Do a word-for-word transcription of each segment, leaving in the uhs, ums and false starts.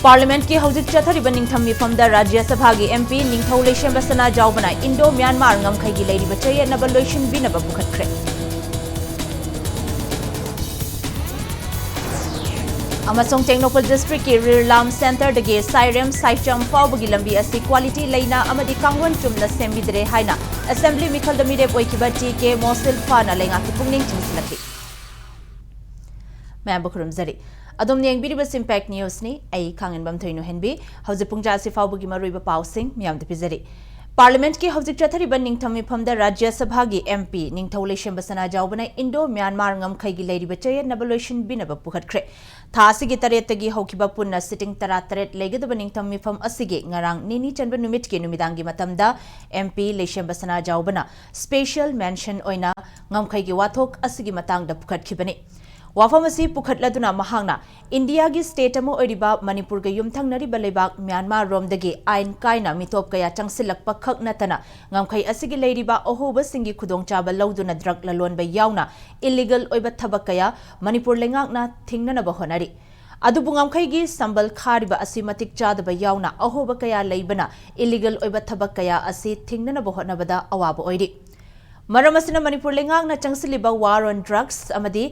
ꯄꯥꯔꯂꯤꯌꯥꯃꯦꯟꯠꯀꯤ ꯍꯧꯖꯤꯛ ꯆꯠꯊꯔꯤꯕ ꯅꯤꯡꯊꯝ ꯃꯤꯐꯝꯗ ꯔꯥꯖ꯭ꯌ ꯁꯚꯥꯒꯤ MP ꯅꯤꯡꯊꯧ ꯂꯩꯁꯦꯝꯕ ꯁꯅꯥꯖꯥꯎꯕꯅ ꯏꯟꯗꯣ ꯃ꯭ꯌꯥꯟꯃꯥꯔ ꯉꯝꯈꯩꯒꯤ ꯂꯩꯔꯤꯕ ꯆꯌꯦꯠꯅꯕ ꯂꯣꯏꯁꯤꯟꯕꯤꯅꯕ ꯄꯨꯈꯠꯈ꯭ꯔꯦ꯫ ꯑꯃꯁꯨꯡ ꯇꯦꯡꯅꯧꯄꯜ ꯗꯤꯁꯇ꯭ꯔꯤꯛꯀꯤ ꯔꯤꯔꯂꯥꯝ ꯁꯦꯟꯇꯔꯗꯒꯤ ꯁꯥꯏꯔꯦꯝ ꯁꯥꯏꯆꯝ ꯐꯥꯎꯕꯒꯤ ꯂꯝꯕꯤ ꯑꯁꯤ ꯀ꯭ꯋꯥꯂꯤꯇꯤ ꯂꯩꯅ ꯑꯃꯗꯤ ꯀꯥꯡꯂꯣꯟ ꯆꯨꯝꯅ ꯁꯦꯝꯕꯤꯗ꯭ꯔꯦ ꯍꯥꯏꯅ ꯑꯦꯁꯦꯝꯕ꯭ꯂꯤ ꯃꯤꯈꯜꯗ ꯃꯤꯔꯦꯞ ꯑꯣꯏꯈꯤꯕ ꯇꯤ ꯀꯦ ꯃꯣꯁꯤꯜꯐꯥꯅ ꯂꯩꯉꯥꯛꯀꯤ ꯄꯨꯛꯅꯤꯡ ꯆꯤꯡꯁꯤꯜꯂꯛꯂꯤ꯫ ꯃꯌꯥꯝꯕꯨ ꯈꯨꯔꯨꯝꯖꯔꯤ꯫ ꯑꯗꯣꯝꯅ ꯌꯦꯡꯕꯤꯔꯤꯕꯁꯤ Impact Newsꯅꯤ꯫ ꯑꯩ ꯈꯥꯡꯉꯟꯕꯝ ꯊꯣꯏꯅꯨ ꯍꯦꯟꯕꯤ꯫ ꯍꯧꯖꯤꯛ ꯄꯨꯡ ꯇꯔꯥꯁꯤ ꯐꯥꯎꯕꯒꯤ ꯃꯔꯨꯑꯣꯏꯕ ꯄꯥꯎꯁꯤꯡ ꯃꯤꯌꯥꯝꯗ ꯄꯤꯖꯔꯤ꯫ ꯄꯥꯔꯂꯤꯌꯥꯃꯦꯟꯠꯀꯤ ꯍꯧꯖꯤꯛ ꯆꯠꯊꯔꯤꯕ ꯅꯤꯡꯊꯝ ꯃꯤꯐꯝꯗ ꯔꯥꯖ꯭ꯌ ꯁꯚꯥꯒꯤ MP ꯅꯤꯡꯊꯧ ꯂꯩꯁꯦꯝꯕ ꯁꯅꯥꯖꯥꯎꯕꯅ ꯏꯟꯗꯣ ꯃ꯭ꯌꯥꯟꯃꯥꯔ ꯉꯝꯈꯩꯒꯤ ꯂꯩꯔꯤꯕ ꯆꯌꯦꯠꯅꯕ ꯂꯣꯏꯁꯤꯟꯕꯤꯅꯕ ꯄꯨꯈꯠꯈ꯭ꯔꯦ꯫ ꯊꯥ ꯑꯁꯤꯒꯤ ꯇꯔꯦꯠꯇꯒꯤ ꯍꯧꯈꯤꯕ ꯄꯨꯟꯅ sitting ꯇꯔꯥꯇꯔꯦꯠ ꯂꯩꯒꯗꯕ ꯅꯤꯡꯊꯝ ꯃꯤꯐꯝ ꯑꯁꯤꯒꯤ ꯉꯔꯥꯡ ꯅꯤꯅꯤ ꯆꯟꯕ ꯅꯨꯃꯤꯠꯀꯤ ꯅꯨꯃꯤꯗꯥꯡꯒꯤ ꯃꯇꯝꯗ MP ꯂꯩꯁꯦꯝꯕ ꯁꯅꯥꯖꯥꯎꯕꯅ special mention ꯑꯣꯏꯅ ꯉꯝꯈꯩꯒꯤ ꯋꯥꯊꯣꯛ ꯑꯁꯤꯒꯤ ꯃꯇꯥꯡꯗ ꯄꯨꯈꯠꯈꯤꯕꯅꯤ꯫ ꯋꯥꯐꯝ ꯑꯁꯤ ꯄꯨꯈꯠꯂꯗꯨꯅ ꯃꯍꯥꯛꯅ ꯏꯟꯗꯤꯌꯥꯒꯤ state ꯑꯃ ꯑꯣꯏꯔꯤꯕ ꯃꯅꯤꯄꯨꯔꯒ ꯌꯨꯝꯊꯪꯅꯔꯤꯕ ꯂꯩꯕꯥꯛ ꯃ꯭ꯌꯥꯟꯃꯥꯔ ꯔꯣꯝꯗꯒꯤ ꯑꯥꯏꯟ ꯀꯥꯏꯅ ꯃꯤꯇꯣꯞ ꯀꯌꯥ ꯆꯪꯁꯤꯜꯂꯛꯄ ꯈꯛ ꯅꯠꯇꯅ ꯉꯝꯈꯩ ꯑꯁꯤꯒꯤ ꯂꯩꯔꯤꯕ ꯑꯍꯣꯕꯁꯤꯡꯒꯤ ꯈꯨꯗꯣꯡꯆꯥꯕ ꯂꯧꯗꯨꯅ drug ꯂꯂꯣꯟꯕ ꯌꯥꯎꯅ illegal ꯑꯣꯏꯕ ꯊꯕꯛ ꯀꯌꯥ ꯃꯅꯤꯄꯨꯔ ꯂꯩꯉꯥꯛꯅ ꯊꯤꯡꯅꯅꯕ ꯍꯣꯠꯅꯔꯤ꯫ ꯑꯗꯨꯕꯨ ꯉꯝꯈꯩꯒꯤ ꯁꯝꯕꯜ ꯈꯥꯔꯤꯕ ꯑꯁꯤ ꯃꯇꯤꯛ ꯆꯥꯗꯕ ꯌꯥꯎꯅ ꯑꯍꯣꯕ ꯀꯌꯥ ꯂꯩꯕꯅ illegal ꯑꯣꯏꯕ ꯊꯕꯛ ꯀꯌꯥ ꯑꯁꯤ ꯊꯤꯡꯅꯅꯕ ꯍꯣꯠꯅꯕꯗ ꯑꯋꯥꯕ ꯑꯣꯏꯔꯤ꯫ ꯃꯔꯝ ꯑꯁꯤꯅ ꯃꯅꯤꯄꯨꯔ ꯂꯩꯉꯥꯛꯅ ꯆꯪꯁꯤꯜꯂꯤꯕ war on drugs ꯑꯃꯗꯤ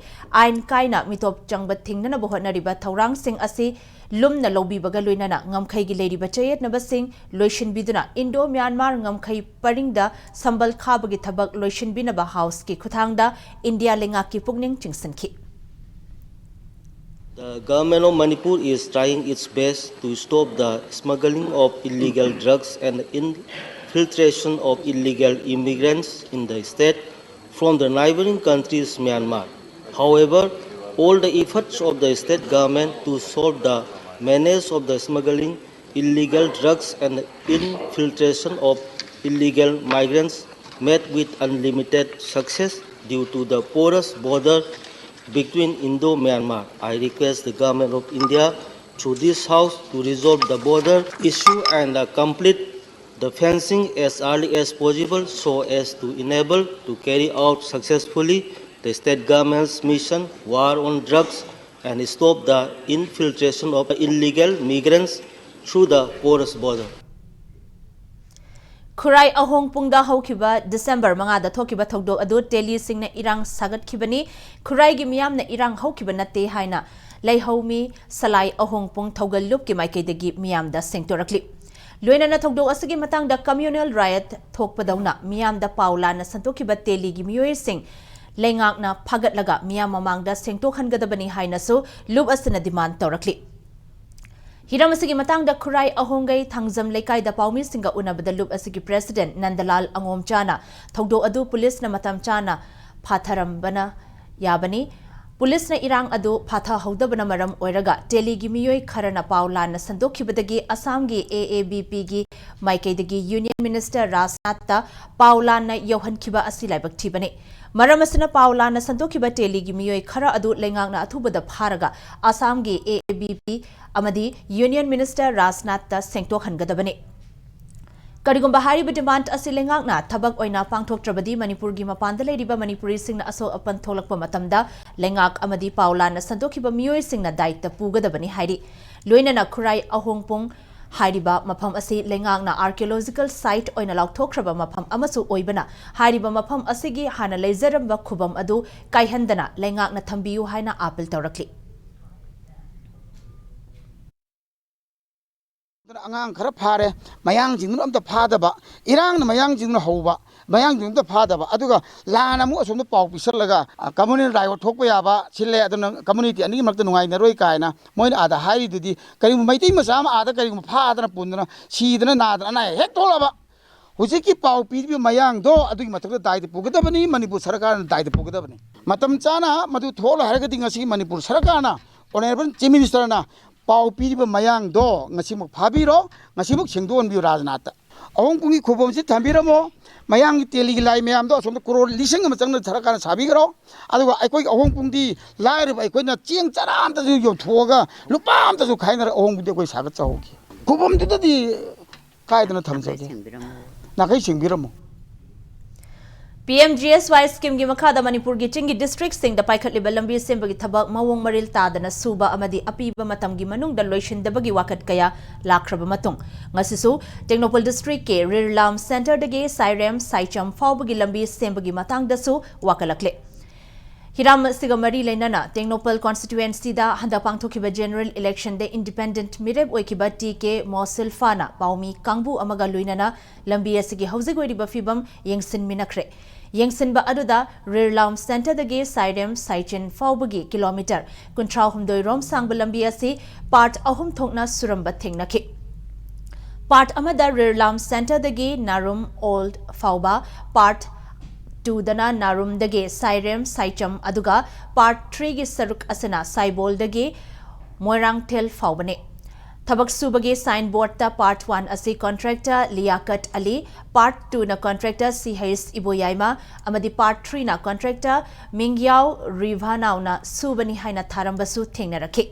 ꯑꯥꯏꯟ ꯀꯥꯏꯅ ꯃꯤꯇꯣꯞ ꯆꯪꯕ ꯊꯤꯡꯅꯅꯕ ꯍꯣꯠꯅꯔꯤꯕ ꯊꯧꯔꯥꯡꯁꯤꯡ ꯑꯁꯤ ꯂꯨꯝꯅ ꯂꯧꯕꯤꯕꯒ ꯂꯣꯏꯅꯅ ꯉꯝꯈꯩꯒꯤ ꯂꯩꯔꯤꯕ ꯆꯌꯦꯠꯅꯕꯁꯤꯡ ꯂꯣꯏꯁꯤꯟꯕꯤꯗꯨꯅ ꯏꯟꯗꯣ ꯃ꯭ꯌꯥꯟꯃꯥꯔ ꯉꯝꯈꯩ ꯄꯔꯤꯡꯗ ꯁꯝꯕꯜ ꯈꯥꯕꯒꯤ ꯊꯕꯛ ꯂꯣꯏꯁꯤꯟꯕꯤꯅꯕ Houseꯀꯤ ꯈꯨꯠꯊꯥꯡꯗ ꯏꯟꯗꯤꯌꯥ ꯂꯩꯉꯥꯛꯀꯤ ꯄꯨꯛꯅꯤꯡ ꯆꯤꯡꯁꯤꯟꯈꯤ꯫ The government of Manipur is trying its best to stop the smuggling of illegal drugs and infiltration of illegal immigrants in the state from the neighboring countries Myanmar. However, all the efforts of the state government to solve the menace of the smuggling illegal drugs and infiltration of illegal migrants met with unlimited success due to the porous border between Indo-Myanmar. I request the Government of India through this House to resolve the border issue and uh, complete the fencing as early as possible so as to enable to carry out successfully the state government's mission war on drugs and stop the infiltration of illegal migrants through the porous border. ꯈꯨꯔꯥꯏ ꯑꯍꯣꯡꯄꯨꯡꯗ ꯍꯧꯈꯤꯕ December ꯃꯉꯥꯗ ꯊꯣꯛꯈꯤꯕ ꯊꯧꯗꯣꯛ ꯑꯗꯨ ꯇꯦꯂꯤꯁꯤꯡꯅ ꯏꯔꯥꯡ ꯁꯥꯒꯠꯈꯤꯕꯅꯤ꯫ ꯈꯨꯔꯥꯏꯒꯤ ꯃꯤꯌꯥꯝꯅ ꯏꯔꯥꯡ ꯍꯧꯈꯤꯕ ꯅꯠꯇꯦ ꯍꯥꯏꯅ ꯂꯩꯍꯧꯃꯤ ꯁꯂꯥꯏ ꯑꯍꯣꯡꯄꯨꯡ ꯊꯧꯒꯜ ꯂꯨꯞꯀꯤ ꯃꯥꯏꯀꯩꯗꯒꯤ ꯃꯤꯌꯥꯝꯗ ꯁꯦꯡꯗꯣꯔꯛꯂꯤ꯫ ꯂꯣꯏꯅꯅ ꯊꯧꯗꯣꯛ ꯑꯁꯤꯒꯤ ꯃꯇꯥꯡꯗ communal riot ꯊꯣꯛꯄꯗꯧꯅ ꯃꯤꯌꯥꯝꯗ ꯄꯥꯎ ꯂꯥꯟꯅ ꯁꯟꯗꯣꯛꯈꯤꯕ ꯇꯦꯂꯤꯒꯤ ꯃꯤꯑꯣꯏꯁꯤꯡ ꯂꯩꯉꯥꯛꯅ ꯐꯥꯒꯠꯂꯒ ꯃꯤꯌꯥꯝ ꯃꯃꯥꯡꯗ ꯁꯦꯡꯗꯣꯛꯍꯟꯒꯗꯕꯅꯤ ꯍꯥꯏꯅꯁꯨ ꯂꯨꯞ ꯑꯁꯤꯅ demand ꯇꯧꯔꯛꯂꯤ꯫ ꯍꯤꯔꯝ ꯑꯁꯤꯒꯤ ꯃꯇꯥꯡꯗ ꯈꯨꯔꯥꯏ ꯑꯍꯣꯡꯒꯩ ꯊꯥꯡꯖꯝ ꯂꯩꯀꯥꯏꯗ ꯄꯥꯎꯃꯤꯁꯤꯡꯒ ꯎꯅꯕꯗ ꯂꯨꯞ ꯑꯁꯤꯒꯤ president ꯅꯟꯗꯂꯥꯜ ꯑꯉꯣꯝꯆꯥꯅ ꯊꯧꯗꯣꯛ ꯑꯗꯨ ꯄꯨꯂꯤꯁꯅ ꯃꯇꯝ ꯆꯥꯅ ꯐꯥꯊꯔꯝꯕꯅ ꯌꯥꯕꯅꯤ꯫ ꯄꯨꯂꯤꯁꯅ ꯏꯔꯥꯡ ꯑꯗꯨ ꯐꯥꯊꯍꯧꯗꯕꯅ ꯃꯔꯝ ꯑꯣꯏꯔꯒ ꯇꯦꯂꯤꯒꯤ ꯃꯤꯑꯣꯏ ꯈꯔꯅ ꯄꯥꯎ ꯂꯥꯟꯅ ꯁꯟꯗꯣꯛꯈꯤꯕꯗꯒꯤ ꯑꯁꯥꯝꯒꯤ A A B P ꯒꯤ ꯃꯥꯏꯀꯩꯗꯒꯤ Union Minister ꯔꯥꯖꯅꯥꯊꯇ ꯄꯥꯎ ꯂꯥꯟꯅ ꯌꯧꯍꯟꯈꯤꯕ ꯑꯁꯤ ꯂꯥꯏꯕꯛ ꯊꯤꯕꯅꯤ꯫ ꯃꯔꯝ ꯑꯁꯤꯅ ꯄꯥꯎ ꯂꯥꯟꯅ ꯁꯟꯗꯣꯛꯈꯤꯕ ꯇꯦꯂꯤꯒꯤ ꯃꯤꯑꯣꯏ ꯈꯔ ꯑꯗꯨ ꯂꯩꯉꯥꯛꯅ ꯑꯊꯨꯕꯗ ꯐꯥꯔꯒ ꯑꯁꯥꯝꯒꯤ A A B P ꯑꯃꯗꯤ Union Minister ꯔꯥꯖꯅꯥꯊꯇ ꯁꯦꯡꯗꯣꯛꯍꯟꯒꯗꯕꯅꯤ꯫ ꯀꯔꯤꯒꯨꯝꯕ ꯍꯥꯏꯔꯤꯕ demand ꯑꯁꯤ ꯂꯩꯉꯥꯛꯅ ꯊꯕꯛ ꯑꯣꯏꯅ ꯄꯥꯡꯊꯣꯛꯇ꯭ꯔꯕꯗꯤ ꯃꯅꯤꯄꯨꯔꯒꯤ ꯃꯄꯥꯟꯗ ꯂꯩꯔꯤꯕ ꯃꯅꯤꯄꯨꯔꯤꯁꯤꯡꯅ ꯑꯁꯣꯛ ꯑꯄꯟ ꯊꯣꯛꯂꯛꯄ ꯃꯇꯝꯗ ꯂꯩꯉꯥꯛ ꯑꯃꯗꯤ ꯄꯥꯎ ꯂꯥꯟꯅ ꯁꯟꯗꯣꯛꯈꯤꯕ ꯃꯤꯑꯣꯏꯁꯤꯡꯅ ꯗꯥꯏꯇ ꯄꯨꯒꯗꯕꯅꯤ ꯍꯥꯏꯔꯤ꯫ ꯂꯣꯏꯅꯅ ꯈꯨꯔꯥꯏ ꯑꯍꯣꯡꯄꯨꯡ ꯍꯥꯏꯔꯤꯕ ꯃꯐꯝ ꯑꯁꯤ ꯂꯩꯉꯥꯛꯅ archaeological site ꯑꯣꯏꯅ ꯂꯥꯎꯊꯣꯛꯈ꯭ꯔꯕ ꯃꯐꯝ ꯑꯃꯁꯨ ꯑꯣꯏꯕꯅ ꯍꯥꯏꯔꯤꯕ ꯃꯐꯝ ꯑꯁꯤꯒꯤ ꯍꯥꯟꯅ ꯂꯩꯖꯔꯝꯕ ꯈꯨꯕꯝ ꯑꯗꯨ ꯀꯥꯏꯍꯟꯗꯅ ꯂꯩꯉꯥꯛꯅ ꯊꯝꯕꯤꯌꯨ ꯍꯥꯏꯅ appeal ꯇꯧꯔꯛꯂꯤ꯫ ꯑꯗꯨꯅ ꯑꯉꯥꯡ ꯈꯔ ꯐꯥꯔꯦ, ꯃꯌꯥꯡꯁꯤꯡꯗꯨꯅ ꯑꯝꯇ ꯐꯥꯗꯕ, ꯏꯔꯥꯡꯅ ꯃꯌꯥꯡꯁꯤꯡꯗꯨꯅ ꯍꯧꯕ, ꯃꯌꯥꯡꯁꯤꯡꯗꯨ ꯑꯝꯇ ꯐꯥꯗꯕ, ꯑꯗꯨꯒ ꯂꯥꯟꯅ ꯑꯃꯨꯛ ꯑꯁꯣꯝꯗ ꯄꯥꯎ ꯄꯤꯁꯜꯂꯒ communal riot ꯊꯣꯛꯄ ꯌꯥꯕ ꯁꯤꯜꯂꯦ, ꯑꯗꯨꯅ community ꯑꯅꯤꯒꯤ ꯃꯔꯛꯇ ꯅꯨꯡꯉꯥꯏꯅꯔꯣꯏ ꯀꯥꯏꯅ ꯃꯣꯏꯅ ꯑꯥꯗ ꯍꯥꯏꯔꯤꯗꯨꯗꯤ, ꯀꯔꯤꯒꯨꯝꯕ ꯃꯩꯇꯩ ꯃꯆꯥ ꯑꯃ ꯑꯥꯗ ꯀꯔꯤꯒꯨꯝꯕ ꯐꯥꯗꯅ ꯄꯨꯟꯗꯅ ꯁꯤꯗꯅ ꯅꯥꯗꯅ ꯑꯅꯥ ꯑꯌꯦꯛ ꯍꯦꯛ ꯊꯣꯛꯂꯕ, ꯍꯧꯖꯤꯛꯀꯤ ꯄꯥꯎ ꯄꯤꯔꯤꯕ ꯃꯌꯥꯡꯗꯣ ꯑꯗꯨꯒꯤ ꯃꯊꯛꯇ ꯗꯥꯏꯇ ꯄꯨꯒꯗꯕꯅꯤ, ꯃꯅꯤꯄꯨꯔ ꯁꯔꯀꯥꯔꯅ ꯗꯥꯏꯇ ꯄꯨꯒꯗꯕꯅꯤ꯫ ꯃꯇꯝ ꯆꯥꯅ ꯃꯗꯨ ꯊꯣꯛꯂꯣꯏ ꯍꯥꯏꯔꯒꯗꯤ ꯉꯁꯤ ꯃꯅꯤꯄꯨꯔ ꯁꯔꯀꯥꯔꯅ, Honourable Chief Ministerꯅ ꯄꯥꯎ ꯄꯤꯔꯤꯕ ꯃꯌꯥꯡꯗꯣ ꯉꯁꯤꯃꯛ ꯐꯥꯕꯤꯔꯣ, ꯉꯁꯤꯃꯛ ꯁꯦꯡꯗꯣꯛꯍꯟꯕꯤꯌꯨ ꯔꯥꯖꯅꯥꯊꯇ꯫ ꯑꯍꯣꯡꯄꯨꯡꯒꯤ ꯈꯨꯕꯝꯁꯤ ꯊꯝꯕꯤꯔꯝꯃꯣ, ꯃꯌꯥꯡꯒꯤ ꯇꯦꯂꯤꯒꯤ ꯂꯥꯏ ꯃꯌꯥꯝꯗꯣ ꯑꯁꯣꯝꯗ ꯀ꯭ꯔꯣꯔ ꯂꯤꯁꯤꯡ ꯑꯃ ꯆꯪꯅ ꯁꯔꯀꯥꯔꯅ ꯁꯥꯕꯤꯈ꯭ꯔꯣ꯫ ꯑꯗꯨꯒ ꯑꯩꯈꯣꯏꯒꯤ ꯑꯍꯣꯡꯄꯨꯡꯗꯤ ꯂꯥꯏꯔꯕ ꯑꯩꯈꯣꯏꯅ ꯆꯦꯡ ꯆꯔꯥ ꯑꯝꯇꯁꯨ ꯌꯣꯟꯊꯣꯛꯑꯒ ꯂꯨꯄꯥ ꯑꯝꯇꯁꯨ ꯈꯥꯏꯅꯔ ꯑꯍꯣꯡꯄꯨꯡꯗꯤ ꯑꯩꯈꯣꯏ ꯁꯥꯒꯠꯆꯍꯧꯒꯦ꯫ ꯈꯨꯕꯝꯗꯨꯗꯗꯤ ꯀꯥꯏꯗꯅ ꯊꯝꯖꯒꯦ? ꯅꯥꯈꯩ ꯁꯦꯡꯕꯤꯔꯝꯃꯣ꯫ ꯄꯤ ꯑꯦꯝ ꯖꯤ ꯑꯦꯁ ꯋꯥꯏ ꯁ꯭ꯀꯤꯝꯒꯤ ꯃꯈꯥꯗ ꯃꯅꯤꯄꯨꯔꯒꯤ ꯆꯤꯡꯒꯤ ꯗꯤꯁꯇ꯭ꯔꯤꯛꯁꯤꯡꯗ ꯄꯥꯏꯈꯠꯂꯤꯕ ꯂꯝꯕꯤ ꯁꯦꯝꯕꯒꯤ ꯊꯕꯛ ꯃꯑꯣꯡ ꯃꯔꯤꯜ ꯇꯥꯗꯅ ꯁꯨꯕ ꯑꯃꯗꯤ ꯑꯄꯤꯕ ꯃꯇꯝꯒꯤ ꯃꯅꯨꯡꯗ ꯂꯣꯏꯁꯤꯟꯗꯕꯒꯤ ꯋꯥꯀꯠ ꯀꯌꯥ ꯂꯥꯛꯈ꯭ꯔꯕ ꯃꯇꯨꯡ, ꯉꯁꯤꯁꯨ ꯇꯦꯡꯅꯧꯄꯜ ꯗꯤꯁꯇ꯭ꯔꯤꯛꯀꯤ ꯔꯤꯔꯂꯥꯝ ꯁꯦꯟꯇꯔꯗꯒꯤ ꯁꯥꯏꯔꯦꯝ ꯁꯥꯏꯆꯝ ꯐꯥꯎꯕꯒꯤ ꯂꯝꯕꯤ ꯁꯦꯝꯕꯒꯤ ꯃꯇꯥꯡꯗꯁꯨ ꯋꯥꯀꯠꯂꯛꯂꯦ꯫ ꯍꯤꯔꯝ ꯑꯁꯤꯒ ꯃꯔꯤ ꯂꯩꯅꯅ ꯇꯦꯡꯅꯧꯄꯜ ꯀꯣꯟꯁꯇꯤꯇ꯭ꯋꯦꯟꯁꯤꯗ ꯍꯟꯗꯛ ꯄꯥꯡꯊꯣꯛꯈꯤꯕ ꯖꯦꯅꯔꯦꯜ ꯏꯂꯦꯛꯁꯟꯗ ꯏꯟꯗꯤꯄꯦꯟꯗꯦꯟꯠ ꯃꯤꯔꯦꯞ ꯑꯣꯏꯈꯤꯕ ꯇꯤ ꯀꯦ ꯃꯣꯁꯤꯜꯐꯥꯅ ꯄꯥꯎꯃꯤ ꯀꯥꯡꯕꯨ ꯑꯃꯒ ꯂꯣꯏꯅꯅ ꯂꯝꯕꯤ ꯑꯁꯤꯒꯤ ꯍꯧꯖꯤꯛ ꯑꯣꯏꯔꯤꯕ ꯐꯤꯕꯝ ꯌꯦꯡꯁꯤꯟꯃꯤꯟꯅꯈ꯭ꯔꯦ꯫ ꯌꯦꯡꯁꯤꯟꯕ ꯑꯗꯨꯗ ꯔꯤꯔꯂꯥꯝ ꯁꯦꯟꯇꯔꯗꯒꯤ ꯁꯥꯏꯔꯦꯝ ꯁꯥꯏꯆꯤꯟ ꯐꯥꯎꯕꯒꯤ ꯀꯤꯂꯣꯃꯤꯇꯔ ꯀꯨꯟꯊ꯭ꯔꯥ ꯍꯨꯝꯗꯣꯏ ꯔꯣꯝ ꯁꯥꯡꯕ ꯂꯝꯕꯤ ꯑꯁꯤ ꯄꯥꯔꯠ ꯑꯍꯨꯝ ꯊꯣꯛꯅ ꯁꯨꯔꯝꯕ ꯊꯦꯡꯅꯈꯤ꯫ ꯄꯥꯔꯠ ꯑꯃꯗ ꯔꯤꯔꯂꯥꯝ ꯁꯦꯟꯇꯔꯗꯒꯤ ꯅꯥꯔꯨꯝ ꯑꯣꯜ ꯐꯥꯎꯕ, ꯄꯥꯔꯠ ꯇꯨꯗꯅ ꯅꯥꯔꯨꯝꯗꯒꯤ ꯁꯥꯏꯔꯦꯝ ꯁꯥꯏꯆꯝ, ꯑꯗꯨꯒ ꯄꯥꯔꯠ ꯊ꯭ꯔꯤꯒꯤ ꯁꯔꯨꯛ ꯑꯁꯤꯅ ꯁꯥꯏꯕꯣꯜꯗꯒꯤ ꯃꯣꯏꯔꯥꯡꯊꯦꯜ ꯐꯥꯎꯕꯅꯤ꯫ ꯊꯕꯛ ꯁꯨꯕꯒꯤ ꯁꯥꯏꯟ ꯕꯣꯔꯗꯇ ꯄꯥꯔꯠ ꯋꯥꯟ ꯑꯁꯤ ꯀꯣꯟꯇ꯭ꯔꯦꯛꯇꯔ ꯂꯤꯌꯥꯀꯠ ꯑꯂꯤ, ꯄꯥꯔꯠ ꯇꯨꯅ ꯀꯣꯟꯇ꯭ꯔꯦꯛꯇꯔ ꯁꯤ ꯍꯩꯆ ꯏꯕꯣꯌꯥꯏꯃ ꯑꯃꯗꯤ ꯄꯥꯔꯠ ꯊ꯭ꯔꯤꯅ ꯀꯣꯟꯇ꯭ꯔꯦꯛꯇꯔ ꯃꯤꯡꯌꯥꯎ ꯔꯤꯚꯥꯅꯥꯎꯅ ꯁꯨꯕꯅꯤ ꯍꯥꯏꯅ ꯊꯥꯔꯝꯕꯁꯨ ꯊꯦꯡꯅꯔꯛꯈꯤ꯫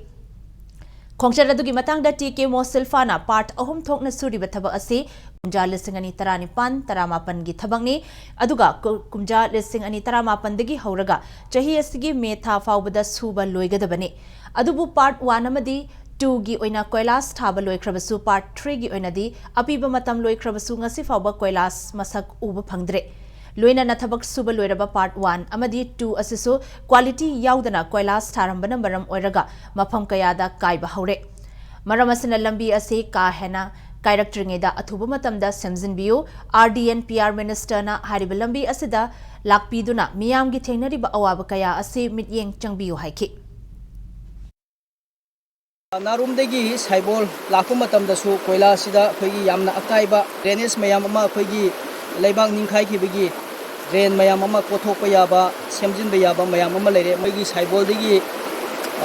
ꯈꯣꯡꯆꯠ ꯑꯗꯨꯒꯤ ꯃꯇꯥꯡꯗ ꯇꯤ ꯀꯦ ꯃꯣꯁꯤꯜꯐꯥꯅ ꯄꯥꯔꯠ ꯑꯍꯨꯝ ꯊꯣꯛꯅ ꯁꯨꯔꯤꯕ ꯊꯕꯛ ꯑꯁꯤ ꯀꯨꯝꯖꯥ ꯂꯤꯁꯤꯡ ꯑꯅꯤ ꯇꯔꯥꯅꯤꯄꯥꯟ ꯇꯔꯥꯃꯥꯄꯟꯒꯤ ꯊꯕꯛꯅꯤ, ꯑꯗꯨꯒ ꯀꯨ-, ꯀꯨꯝꯖꯥ ꯂꯤꯁꯤꯡ ꯑꯅꯤ ꯇꯔꯥꯃꯥꯄꯟꯗꯒꯤ ꯍꯧꯔꯒ ꯆꯍꯤ ꯑꯁꯤꯒꯤ ꯃꯦ ꯊꯥ ꯐꯥꯎꯕꯗ ꯁꯨꯕ ꯂꯣꯏꯒꯗꯕꯅꯤ꯫ ꯑꯗꯨꯕꯨ ꯄꯥꯔꯠ ꯋꯥꯟ ꯑꯃꯗꯤ ꯇꯨꯒꯤ ꯑꯣꯏꯅ ꯀꯣꯏꯂꯥꯁ ꯊꯥꯕ ꯂꯣꯏꯈ꯭ꯔꯕꯁꯨ, ꯄꯥꯔꯠ ꯊ꯭ꯔꯤꯒꯤ ꯑꯣꯏꯅꯗꯤ ꯑꯄꯤꯕ ꯃꯇꯝ ꯂꯣꯏꯈ꯭ꯔꯕꯁꯨ ꯉꯁꯤ ꯐꯥꯎꯕ ꯀꯣꯏꯂꯥꯁ ꯃꯁꯛ ꯎꯕ ꯐꯪꯗ꯭ꯔꯦ꯫ ꯂꯣꯏꯅꯅ ꯊꯕꯛ ꯁꯨꯕ ꯂꯣꯏꯔꯕ ꯄꯥꯔꯠ ꯋꯥꯟ ꯑꯃꯗꯤ ꯇꯨ ꯑꯁꯤꯁꯨ ꯀ꯭ꯋꯥꯂꯤꯇꯤ ꯌꯥꯎꯗꯅ ꯀꯣꯏꯂꯥꯁ ꯊꯥꯔꯝꯕꯅ ꯃꯔꯝ ꯑꯣꯏꯔꯒ ꯃꯐꯝ ꯀꯌꯥꯗ ꯀꯥꯏꯕ ꯍꯧꯔꯦ꯫ ꯃꯔꯝ ꯑꯁꯤꯅ ꯂꯝꯕꯤ ꯑꯁꯤ ꯀꯥ ꯍꯦꯟꯅ ꯀꯥꯏꯔꯛꯇ꯭ꯔꯤꯉꯩꯗ ꯑꯊꯨꯕ ꯃꯇꯝꯗ ꯁꯦꯝꯖꯤꯟꯕꯤꯌꯨ꯫ R D N P R ꯃꯤꯅꯤꯁꯇꯔꯅ ꯍꯥꯏꯔꯤꯕ ꯂꯝꯕꯤ ꯑꯁꯤꯗ ꯂꯥꯛꯄꯤꯗꯨꯅ ꯃꯤꯌꯥꯝꯒꯤ ꯊꯦꯡꯅꯔꯤꯕ ꯑꯋꯥꯕ ꯀꯌꯥ ꯑꯁꯤ ꯃꯤꯠꯌꯦꯡ ꯆꯪꯕꯤꯌꯨ ꯍꯥꯏꯈꯤ꯫ ꯅꯥꯔꯨꯝꯗꯒꯤ ꯁꯥꯏꯕꯣꯜ ꯂꯥꯛꯄ ꯃꯇꯝꯗꯁꯨ ꯀꯣꯏꯂꯥꯁꯁꯤꯗ ꯑꯩꯈꯣꯏꯒꯤ ꯌꯥꯝꯅ ꯑꯀꯥꯏꯕ drainage ꯃꯌꯥꯝ ꯑꯃ, ꯑꯩꯈꯣꯏꯒꯤ ꯂꯩꯕꯥꯛ ꯅꯤꯡꯈꯥꯏꯈꯤꯕꯒꯤ drain ꯃꯌꯥꯝ ꯑꯃ ꯀꯣꯊꯣꯛꯄ ꯌꯥꯕ, ꯁꯦꯝꯖꯤꯟꯕ ꯌꯥꯕ ꯃꯌꯥꯝ ꯑꯃ ꯂꯩꯔꯦ꯫ ꯃꯣꯏꯒꯤ ꯁꯥꯏꯕꯣꯜꯗꯒꯤ,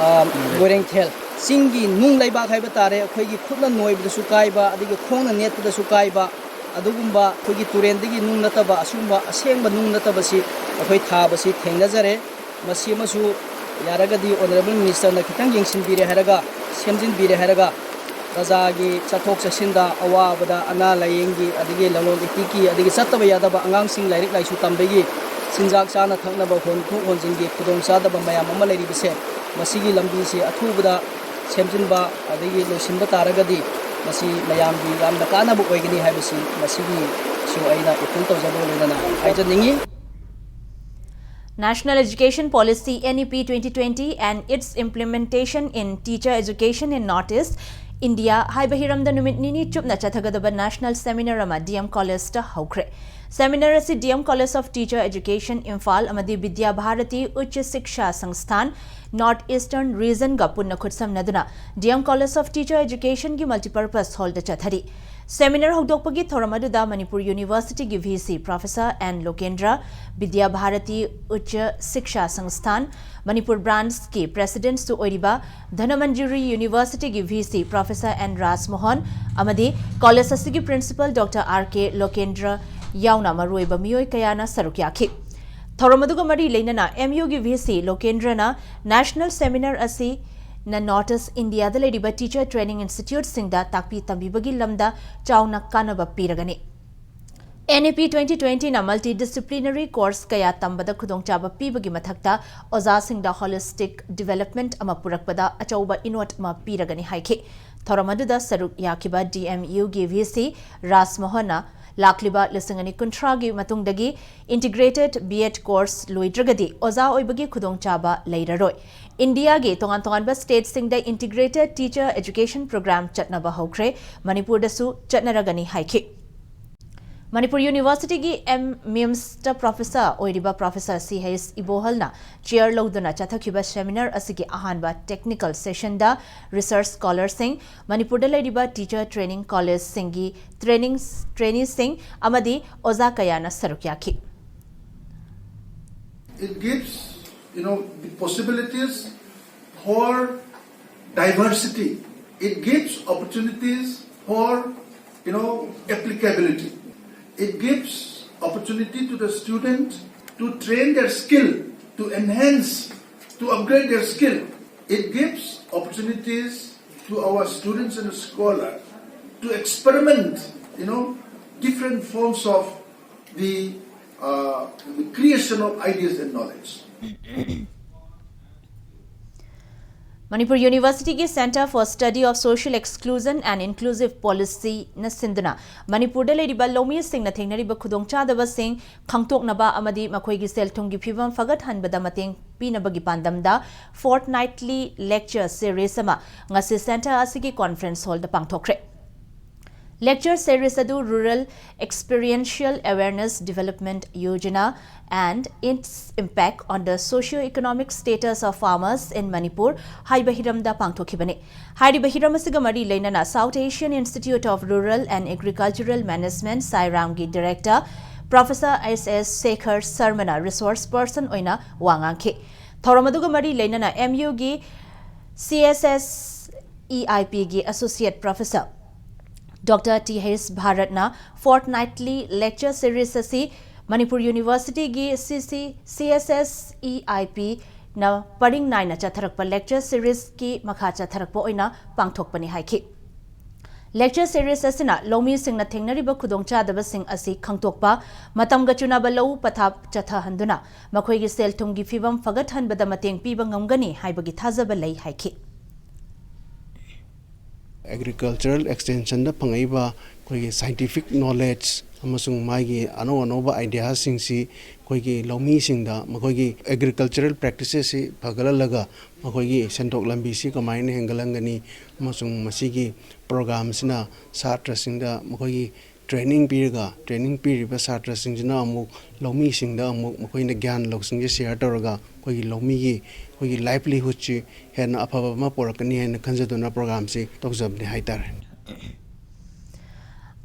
ꯑ, ꯃꯣꯏꯔꯦꯡꯊꯦꯜ ꯆꯤꯡꯒꯤ ꯅꯨꯡ ꯂꯩꯕꯥꯛ ꯍꯥꯏꯕ ꯇꯥꯔꯦ, ꯑꯩꯈꯣꯏꯒꯤ ꯈꯨꯠꯅ ꯅꯣꯏꯕꯗꯁꯨ ꯀꯥꯏꯕ, ꯑꯗꯒꯤ ꯈꯣꯡꯅ ꯅꯦꯠꯄꯗꯁꯨ ꯀꯥꯏꯕ, ꯑꯗꯨꯒꯨꯝꯕ ꯑꯩꯈꯣꯏꯒꯤ ꯇꯨꯔꯦꯟꯗꯒꯤ ꯅꯨꯡ ꯅꯠꯇꯕ, ꯑꯁꯤꯒꯨꯝꯕ ꯑꯁꯦꯡꯕ ꯅꯨꯡ ꯅꯠꯇꯕꯁꯤ ꯑꯩꯈꯣꯏ ꯊꯥꯕꯁꯤ ꯊꯦꯡꯅꯖꯔꯦ꯫ ꯃꯁꯤ ꯑꯃꯁꯨ ꯌꯥꯔꯒꯗꯤ ꯑꯣꯅꯔꯦꯕꯜ ꯃꯤꯅꯤꯁꯇꯔꯅ ꯈꯤꯇꯪ ꯌꯦꯡꯁꯤꯟꯕꯤꯔꯦ ꯍꯥꯏꯔꯒ, ꯁꯦꯝꯖꯤꯟꯕꯤꯔꯦ ꯍꯥꯏꯔꯒ, ꯄ꯭ꯔꯖꯥꯒꯤ ꯆꯠꯊꯣꯛ ꯆꯠꯁꯤꯟꯗ, ꯑꯋꯥꯕꯗ, ꯑꯅꯥ ꯂꯥꯌꯦꯡꯒꯤ, ꯑꯗꯒꯤ ꯂꯂꯣꯟ ꯏꯇꯤꯛꯀꯤ, ꯑꯗꯒꯤ ꯆꯠꯇꯕ ꯌꯥꯗꯕ ꯑꯉꯥꯡꯁꯤꯡ ꯂꯥꯏꯔꯤꯛ ꯂꯥꯏꯁꯨ ꯇꯝꯕꯒꯤ, ꯆꯤꯟꯖꯥꯛ ꯆꯥꯅ ꯊꯛꯅꯕ ꯍꯣꯟꯊꯣꯛ ꯍꯣꯟꯖꯤꯟꯒꯤ ꯈꯨꯗꯣꯡꯆꯥꯗꯕ ꯃꯌꯥꯝ ꯑꯃ ꯂꯩꯔꯤꯕꯁꯦ, ꯃꯁꯤꯒꯤ ꯂꯝꯕꯤꯁꯤ ꯑꯊꯨꯕꯗ ꯁꯦꯝꯖꯤꯟꯕ ꯑꯗꯒꯤ ꯂꯣꯏꯁꯤꯟꯕ ꯇꯥꯔꯒꯗꯤ ꯃꯁꯤ ꯃꯌꯥꯝꯒꯤ ꯌꯥꯝꯅ ꯀꯥꯟꯅꯕ ꯑꯣꯏꯒꯅꯤ ꯍꯥꯏꯕꯁꯤ ꯃꯁꯤꯒꯤꯁꯨ ꯑꯩꯅ appeal ꯇꯧꯖꯕꯒ ꯂꯣꯏꯅꯅ ꯍꯥꯏꯖꯅꯤꯡꯏ꯫ National Education Policy, N E P twenty twenty and its implementation in teacher education in North East India ꯍꯥꯏꯕ ꯍꯤꯔꯝꯗ ꯅꯨꯃꯤꯠ ꯅꯤꯅꯤ ꯆꯨꯞꯅ ꯆꯠꯊꯒꯗꯕ national seminar ꯑꯃ D M College ꯇ ꯍꯧꯈ꯭ꯔꯦ꯫ Seminar ꯑꯁꯤ D M College of Teacher Education, Imphal ꯑꯃꯗꯤ ꯕꯤꯗ꯭ꯌꯥ ꯚꯥꯔꯇꯤ ꯎꯆ ꯁꯤꯛꯁꯥ ꯁꯪꯁꯊꯥꯟ, North Eastern Region ꯒ ꯄꯨꯟꯅ ꯈꯨꯠꯁꯝꯅꯗꯨꯅ D M College of Teacher Education ꯒꯤ multipurpose hall ꯗ ꯆꯠꯊꯔꯤ꯫ Seminar ꯍꯧꯗꯣꯛꯄꯒꯤ ꯊꯧꯔꯝ ꯑꯗꯨꯗ ꯃꯅꯤꯄꯨꯔ University ꯒꯤ V C Professor N Lokendra, ꯕꯤꯗ꯭ꯌꯥ ꯚꯥꯔꯇꯤ ꯎꯆ ꯁꯤꯛꯁꯥ ꯁꯪꯁꯊꯥꯟ ꯃꯅꯤꯄꯨꯔ branch ꯀꯤ president ꯁꯨ ꯑꯣꯏꯔꯤꯕ ꯙꯅꯃꯟꯖꯨꯔꯤ University ꯒꯤ V C Professor N ꯔꯥꯖꯃꯣꯍꯟ ꯑꯃꯗꯤ college ꯑꯁꯤꯒꯤ principal Doctor R K Lokendra ꯌꯥꯎꯅ ꯃꯔꯨꯑꯣꯏꯕ ꯃꯤꯑꯣꯏ ꯀꯌꯥꯅ ꯁꯔꯨꯛ ꯌꯥꯈꯤ꯫ ꯊꯧꯔꯝ ꯑꯗꯨꯒ ꯃꯔꯤ ꯂꯩꯅꯅ M U ꯒꯤ V C Lokendra ꯅ national seminar ꯑꯁꯤ ꯅ North East India ꯗ ꯂꯩꯔꯤꯕ teacher training institute ꯁꯤꯡꯗ ꯇꯥꯛꯄꯤ ꯇꯝꯕꯤꯕꯒꯤ ꯂꯝꯗ ꯆꯥꯎꯅ ꯀꯥꯟꯅꯕ ꯄꯤꯔꯒꯅꯤ꯫ N E P twenty twenty ꯅ multidisciplinary course ꯀꯌꯥ ꯇꯝꯕꯗ ꯈꯨꯗꯣꯡꯆꯥꯕ ꯄꯤꯕꯒꯤ ꯃꯊꯛꯇ ꯑꯣꯖꯥꯁꯤꯡꯗ holistic development ꯑꯃ ꯄꯨꯔꯛꯄꯗ ꯑꯆꯧꯕ ꯏꯅꯣꯠ ꯑꯃ ꯄꯤꯔꯒꯅꯤ ꯍꯥꯏꯈꯤ꯫ ꯊꯧꯔꯝ ꯑꯗꯨꯗ ꯁꯔꯨꯛ ꯌꯥꯈꯤꯕ D M U ꯒꯤ V C ꯔꯥꯖꯃꯣꯍꯟꯅ ꯂꯥꯛꯂꯤꯕ ꯂꯤꯁꯤꯡ ꯑꯅꯤ ꯀꯨꯟꯊ꯭ꯔꯥꯒꯤ ꯃꯇꯨꯡꯗꯒꯤ integrated B Ed course ꯂꯣꯏꯗ꯭ꯔꯒꯗꯤ ꯑꯣꯖꯥ ꯑꯣꯏꯕꯒꯤ ꯈꯨꯗꯣꯡꯆꯥꯕ ꯂꯩꯔꯔꯣꯏ꯫ ꯏꯟꯗꯤꯌꯥꯒꯤ ꯇꯣꯉꯥꯟ ꯇꯣꯉꯥꯟꯕ state ꯁꯤꯡꯗ integrated teacher education program ꯆꯠꯅꯕ ꯍꯧꯈ꯭ꯔꯦ, ꯃꯅꯤꯄꯨꯔꯗꯁꯨ ꯆꯠꯅꯔꯒꯅꯤ ꯍꯥꯏꯈꯤ꯫ ꯃꯅꯤꯄꯨꯔ University ꯒꯤ M MIMS ꯇ professor ꯑꯣꯏꯔꯤꯕ Professor C H ꯏꯕꯣꯍꯜꯅ chair ꯂꯧꯗꯨꯅ ꯆꯠꯊꯈꯤꯕ seminar ꯑꯁꯤꯒꯤ ꯑꯍꯥꯟꯕ technical session ꯗ research scholar ꯁꯤꯡ, ꯃꯅꯤꯄꯨꯔꯗ ꯂꯩꯔꯤꯕ teacher training college ꯁꯤꯡꯒꯤ training trainee ꯁꯤꯡ ꯑꯃꯗꯤ ꯑꯣꯖꯥ ꯀꯌꯥꯅ ꯁꯔꯨꯛ ꯌꯥꯈꯤ꯫ It gives, you know, the possibilities for diversity. It gives opportunities for, you know, applicability. It gives opportunity to the student to train their skill, to enhance, to upgrade their skill. It gives opportunities to our students and scholar to experiment, you know, different forms of the, uh, the creation of ideas and knowledge. Manipur ꯌꯨꯅꯤꯚꯔꯁꯤꯇꯤꯒꯤ Centre for Study of Social Exclusion and Inclusive Policyꯅ ꯁꯤꯟꯗꯨꯅ ꯃꯅꯤꯄꯨꯔꯗ ꯂꯩꯔꯤꯕ ꯂꯧꯃꯤꯁꯤꯡꯅ ꯊꯦꯡꯅꯔꯤꯕ ꯈꯨꯗꯣꯡꯆꯥꯗꯕꯁꯤꯡ ꯈꯪꯗꯣꯛꯅꯕ ꯑꯃꯗꯤ ꯃꯈꯣꯏꯒꯤ ꯁꯦꯜ ꯊꯨꯝꯒꯤ ꯐꯤꯕꯝ ꯐꯒꯠꯍꯟꯕꯗ ꯃꯇꯦꯡ ꯄꯤꯅꯕꯒꯤ ꯄꯥꯟꯗꯝꯗ fortnightly lecture series ꯑꯃ ꯉꯁꯤ Centre ꯑꯁꯤꯒꯤ conference hallꯗ ꯄꯥꯡꯊꯣꯛꯈ꯭ꯔꯦ꯫ Lecture series ꯑꯗꯨ Rural Experiential Awareness Development Yojana and its impact on the socio-economic status of farmers in Manipur ꯍꯥꯏꯕ ꯍꯤꯔꯝꯗ ꯄꯥꯡꯊꯣꯛꯈꯤꯕꯅꯤ꯫ ꯍꯥꯏꯔꯤꯕ ꯍꯤꯔꯝ ꯑꯁꯤꯒ ꯃꯔꯤ ꯂꯩꯅꯅ South Asian Institute of Rural and Agricultural Management ꯁꯥꯏꯔꯥꯝꯒꯤ Director Professor S S Sekhar Sharmana resource person ꯑꯣꯏꯅ ꯋꯥ ꯉꯥꯡꯈꯤ꯫ ꯊꯧꯔꯝ ꯑꯗꯨꯒ ꯃꯔꯤ ꯂꯩꯅꯅ M Uꯒꯤ C S S E I Pꯒꯤ Associate Professor Doctor T H Bharatꯅ fortnightly lecture series ꯑꯁꯤ ꯃꯅꯤꯄꯨꯔ ꯌꯨꯅꯤꯚꯔꯁꯤꯇꯤꯒꯤ C C C S S E I Pꯅ ꯄꯔꯤꯡ ꯅꯥꯏꯅ ꯆꯠꯊꯔꯛꯄ lecture seriesꯀꯤ ꯃꯈꯥ ꯆꯠꯊꯔꯛꯄ ꯑꯣꯏꯅ ꯄꯥꯡꯊꯣꯛꯄꯅꯤ ꯍꯥꯏꯈꯤ꯫ Lecture series ꯑꯁꯤꯅ ꯂꯧꯃꯤꯁꯤꯡꯅ ꯊꯦꯡꯅꯔꯤꯕ ꯈꯨꯗꯣꯡꯆꯥꯗꯕꯁꯤꯡ ꯑꯁꯤ ꯈꯪꯗꯣꯛꯄ, ꯃꯇꯝꯒ ꯆꯨꯅꯕ ꯂꯧꯎ ꯄꯊꯥꯞ ꯆꯠꯊꯍꯟꯗꯨꯅ ꯃꯈꯣꯏꯒꯤ ꯁꯦꯜ ꯊꯨꯝꯒꯤ ꯐꯤꯕꯝ ꯐꯒꯠꯍꯟꯕꯗ ꯃꯇꯦꯡ ꯄꯤꯕ ꯉꯝꯒꯅꯤ ꯍꯥꯏꯕꯒꯤ ꯊꯥꯖꯕ ꯂꯩ ꯍꯥꯏꯈꯤ꯫ Agricultural extensionꯗ ꯐꯪꯉꯛꯏꯕ ꯑꯩꯈꯣꯏꯒꯤ scientific knowledge ꯑꯃꯁꯨꯡ ꯃꯥꯒꯤ ꯑꯅꯧ ꯑꯅꯧꯕ ideaꯁꯤꯡꯁꯤ ꯑꯩꯈꯣꯏꯒꯤ ꯂꯧꯃꯤꯁꯤꯡꯗ ꯃꯈꯣꯏꯒꯤ agricultural practicesꯁꯤ ꯐꯒꯠꯍꯜꯂꯒ ꯃꯈꯣꯏꯒꯤ ꯁꯦꯟꯊꯣꯛ ꯂꯝꯕꯤꯁꯤ ꯀꯃꯥꯏꯅ ꯍꯦꯟꯒꯠꯍꯟꯒꯅꯤ ꯑꯃꯁꯨꯡ ꯃꯁꯤꯒꯤ programꯁꯤꯅ ꯁꯥꯇ꯭ꯔꯁꯤꯡꯗ ꯃꯈꯣꯏꯒꯤ training ꯄꯤꯔꯒ, training ꯄꯤꯔꯤꯕ ꯁꯥꯇ꯭ꯔꯁꯤꯡꯁꯤꯅ ꯑꯃꯨꯛ ꯂꯧꯃꯤꯁꯤꯡꯗ ꯑꯃꯨꯛ ꯃꯈꯣꯏꯅ ꯒ꯭ꯌꯥꯟ ꯂꯧꯁꯤꯡꯁꯦ share ꯇꯧꯔꯒ ꯑꯩꯈꯣꯏꯒꯤ ꯂꯧꯃꯤꯒꯤ ꯑꯩꯈꯣꯏꯒꯤ livelihoodꯁꯤ ꯍꯦꯟꯅ ꯑꯐꯕ ꯑꯃ ꯄꯨꯔꯛꯀꯅꯤ ꯍꯥꯏꯅ ꯈꯟꯖꯗꯨꯅ programꯁꯤ ꯇꯧꯖꯕꯅꯤ ꯍꯥꯏꯇꯥꯔꯦ꯫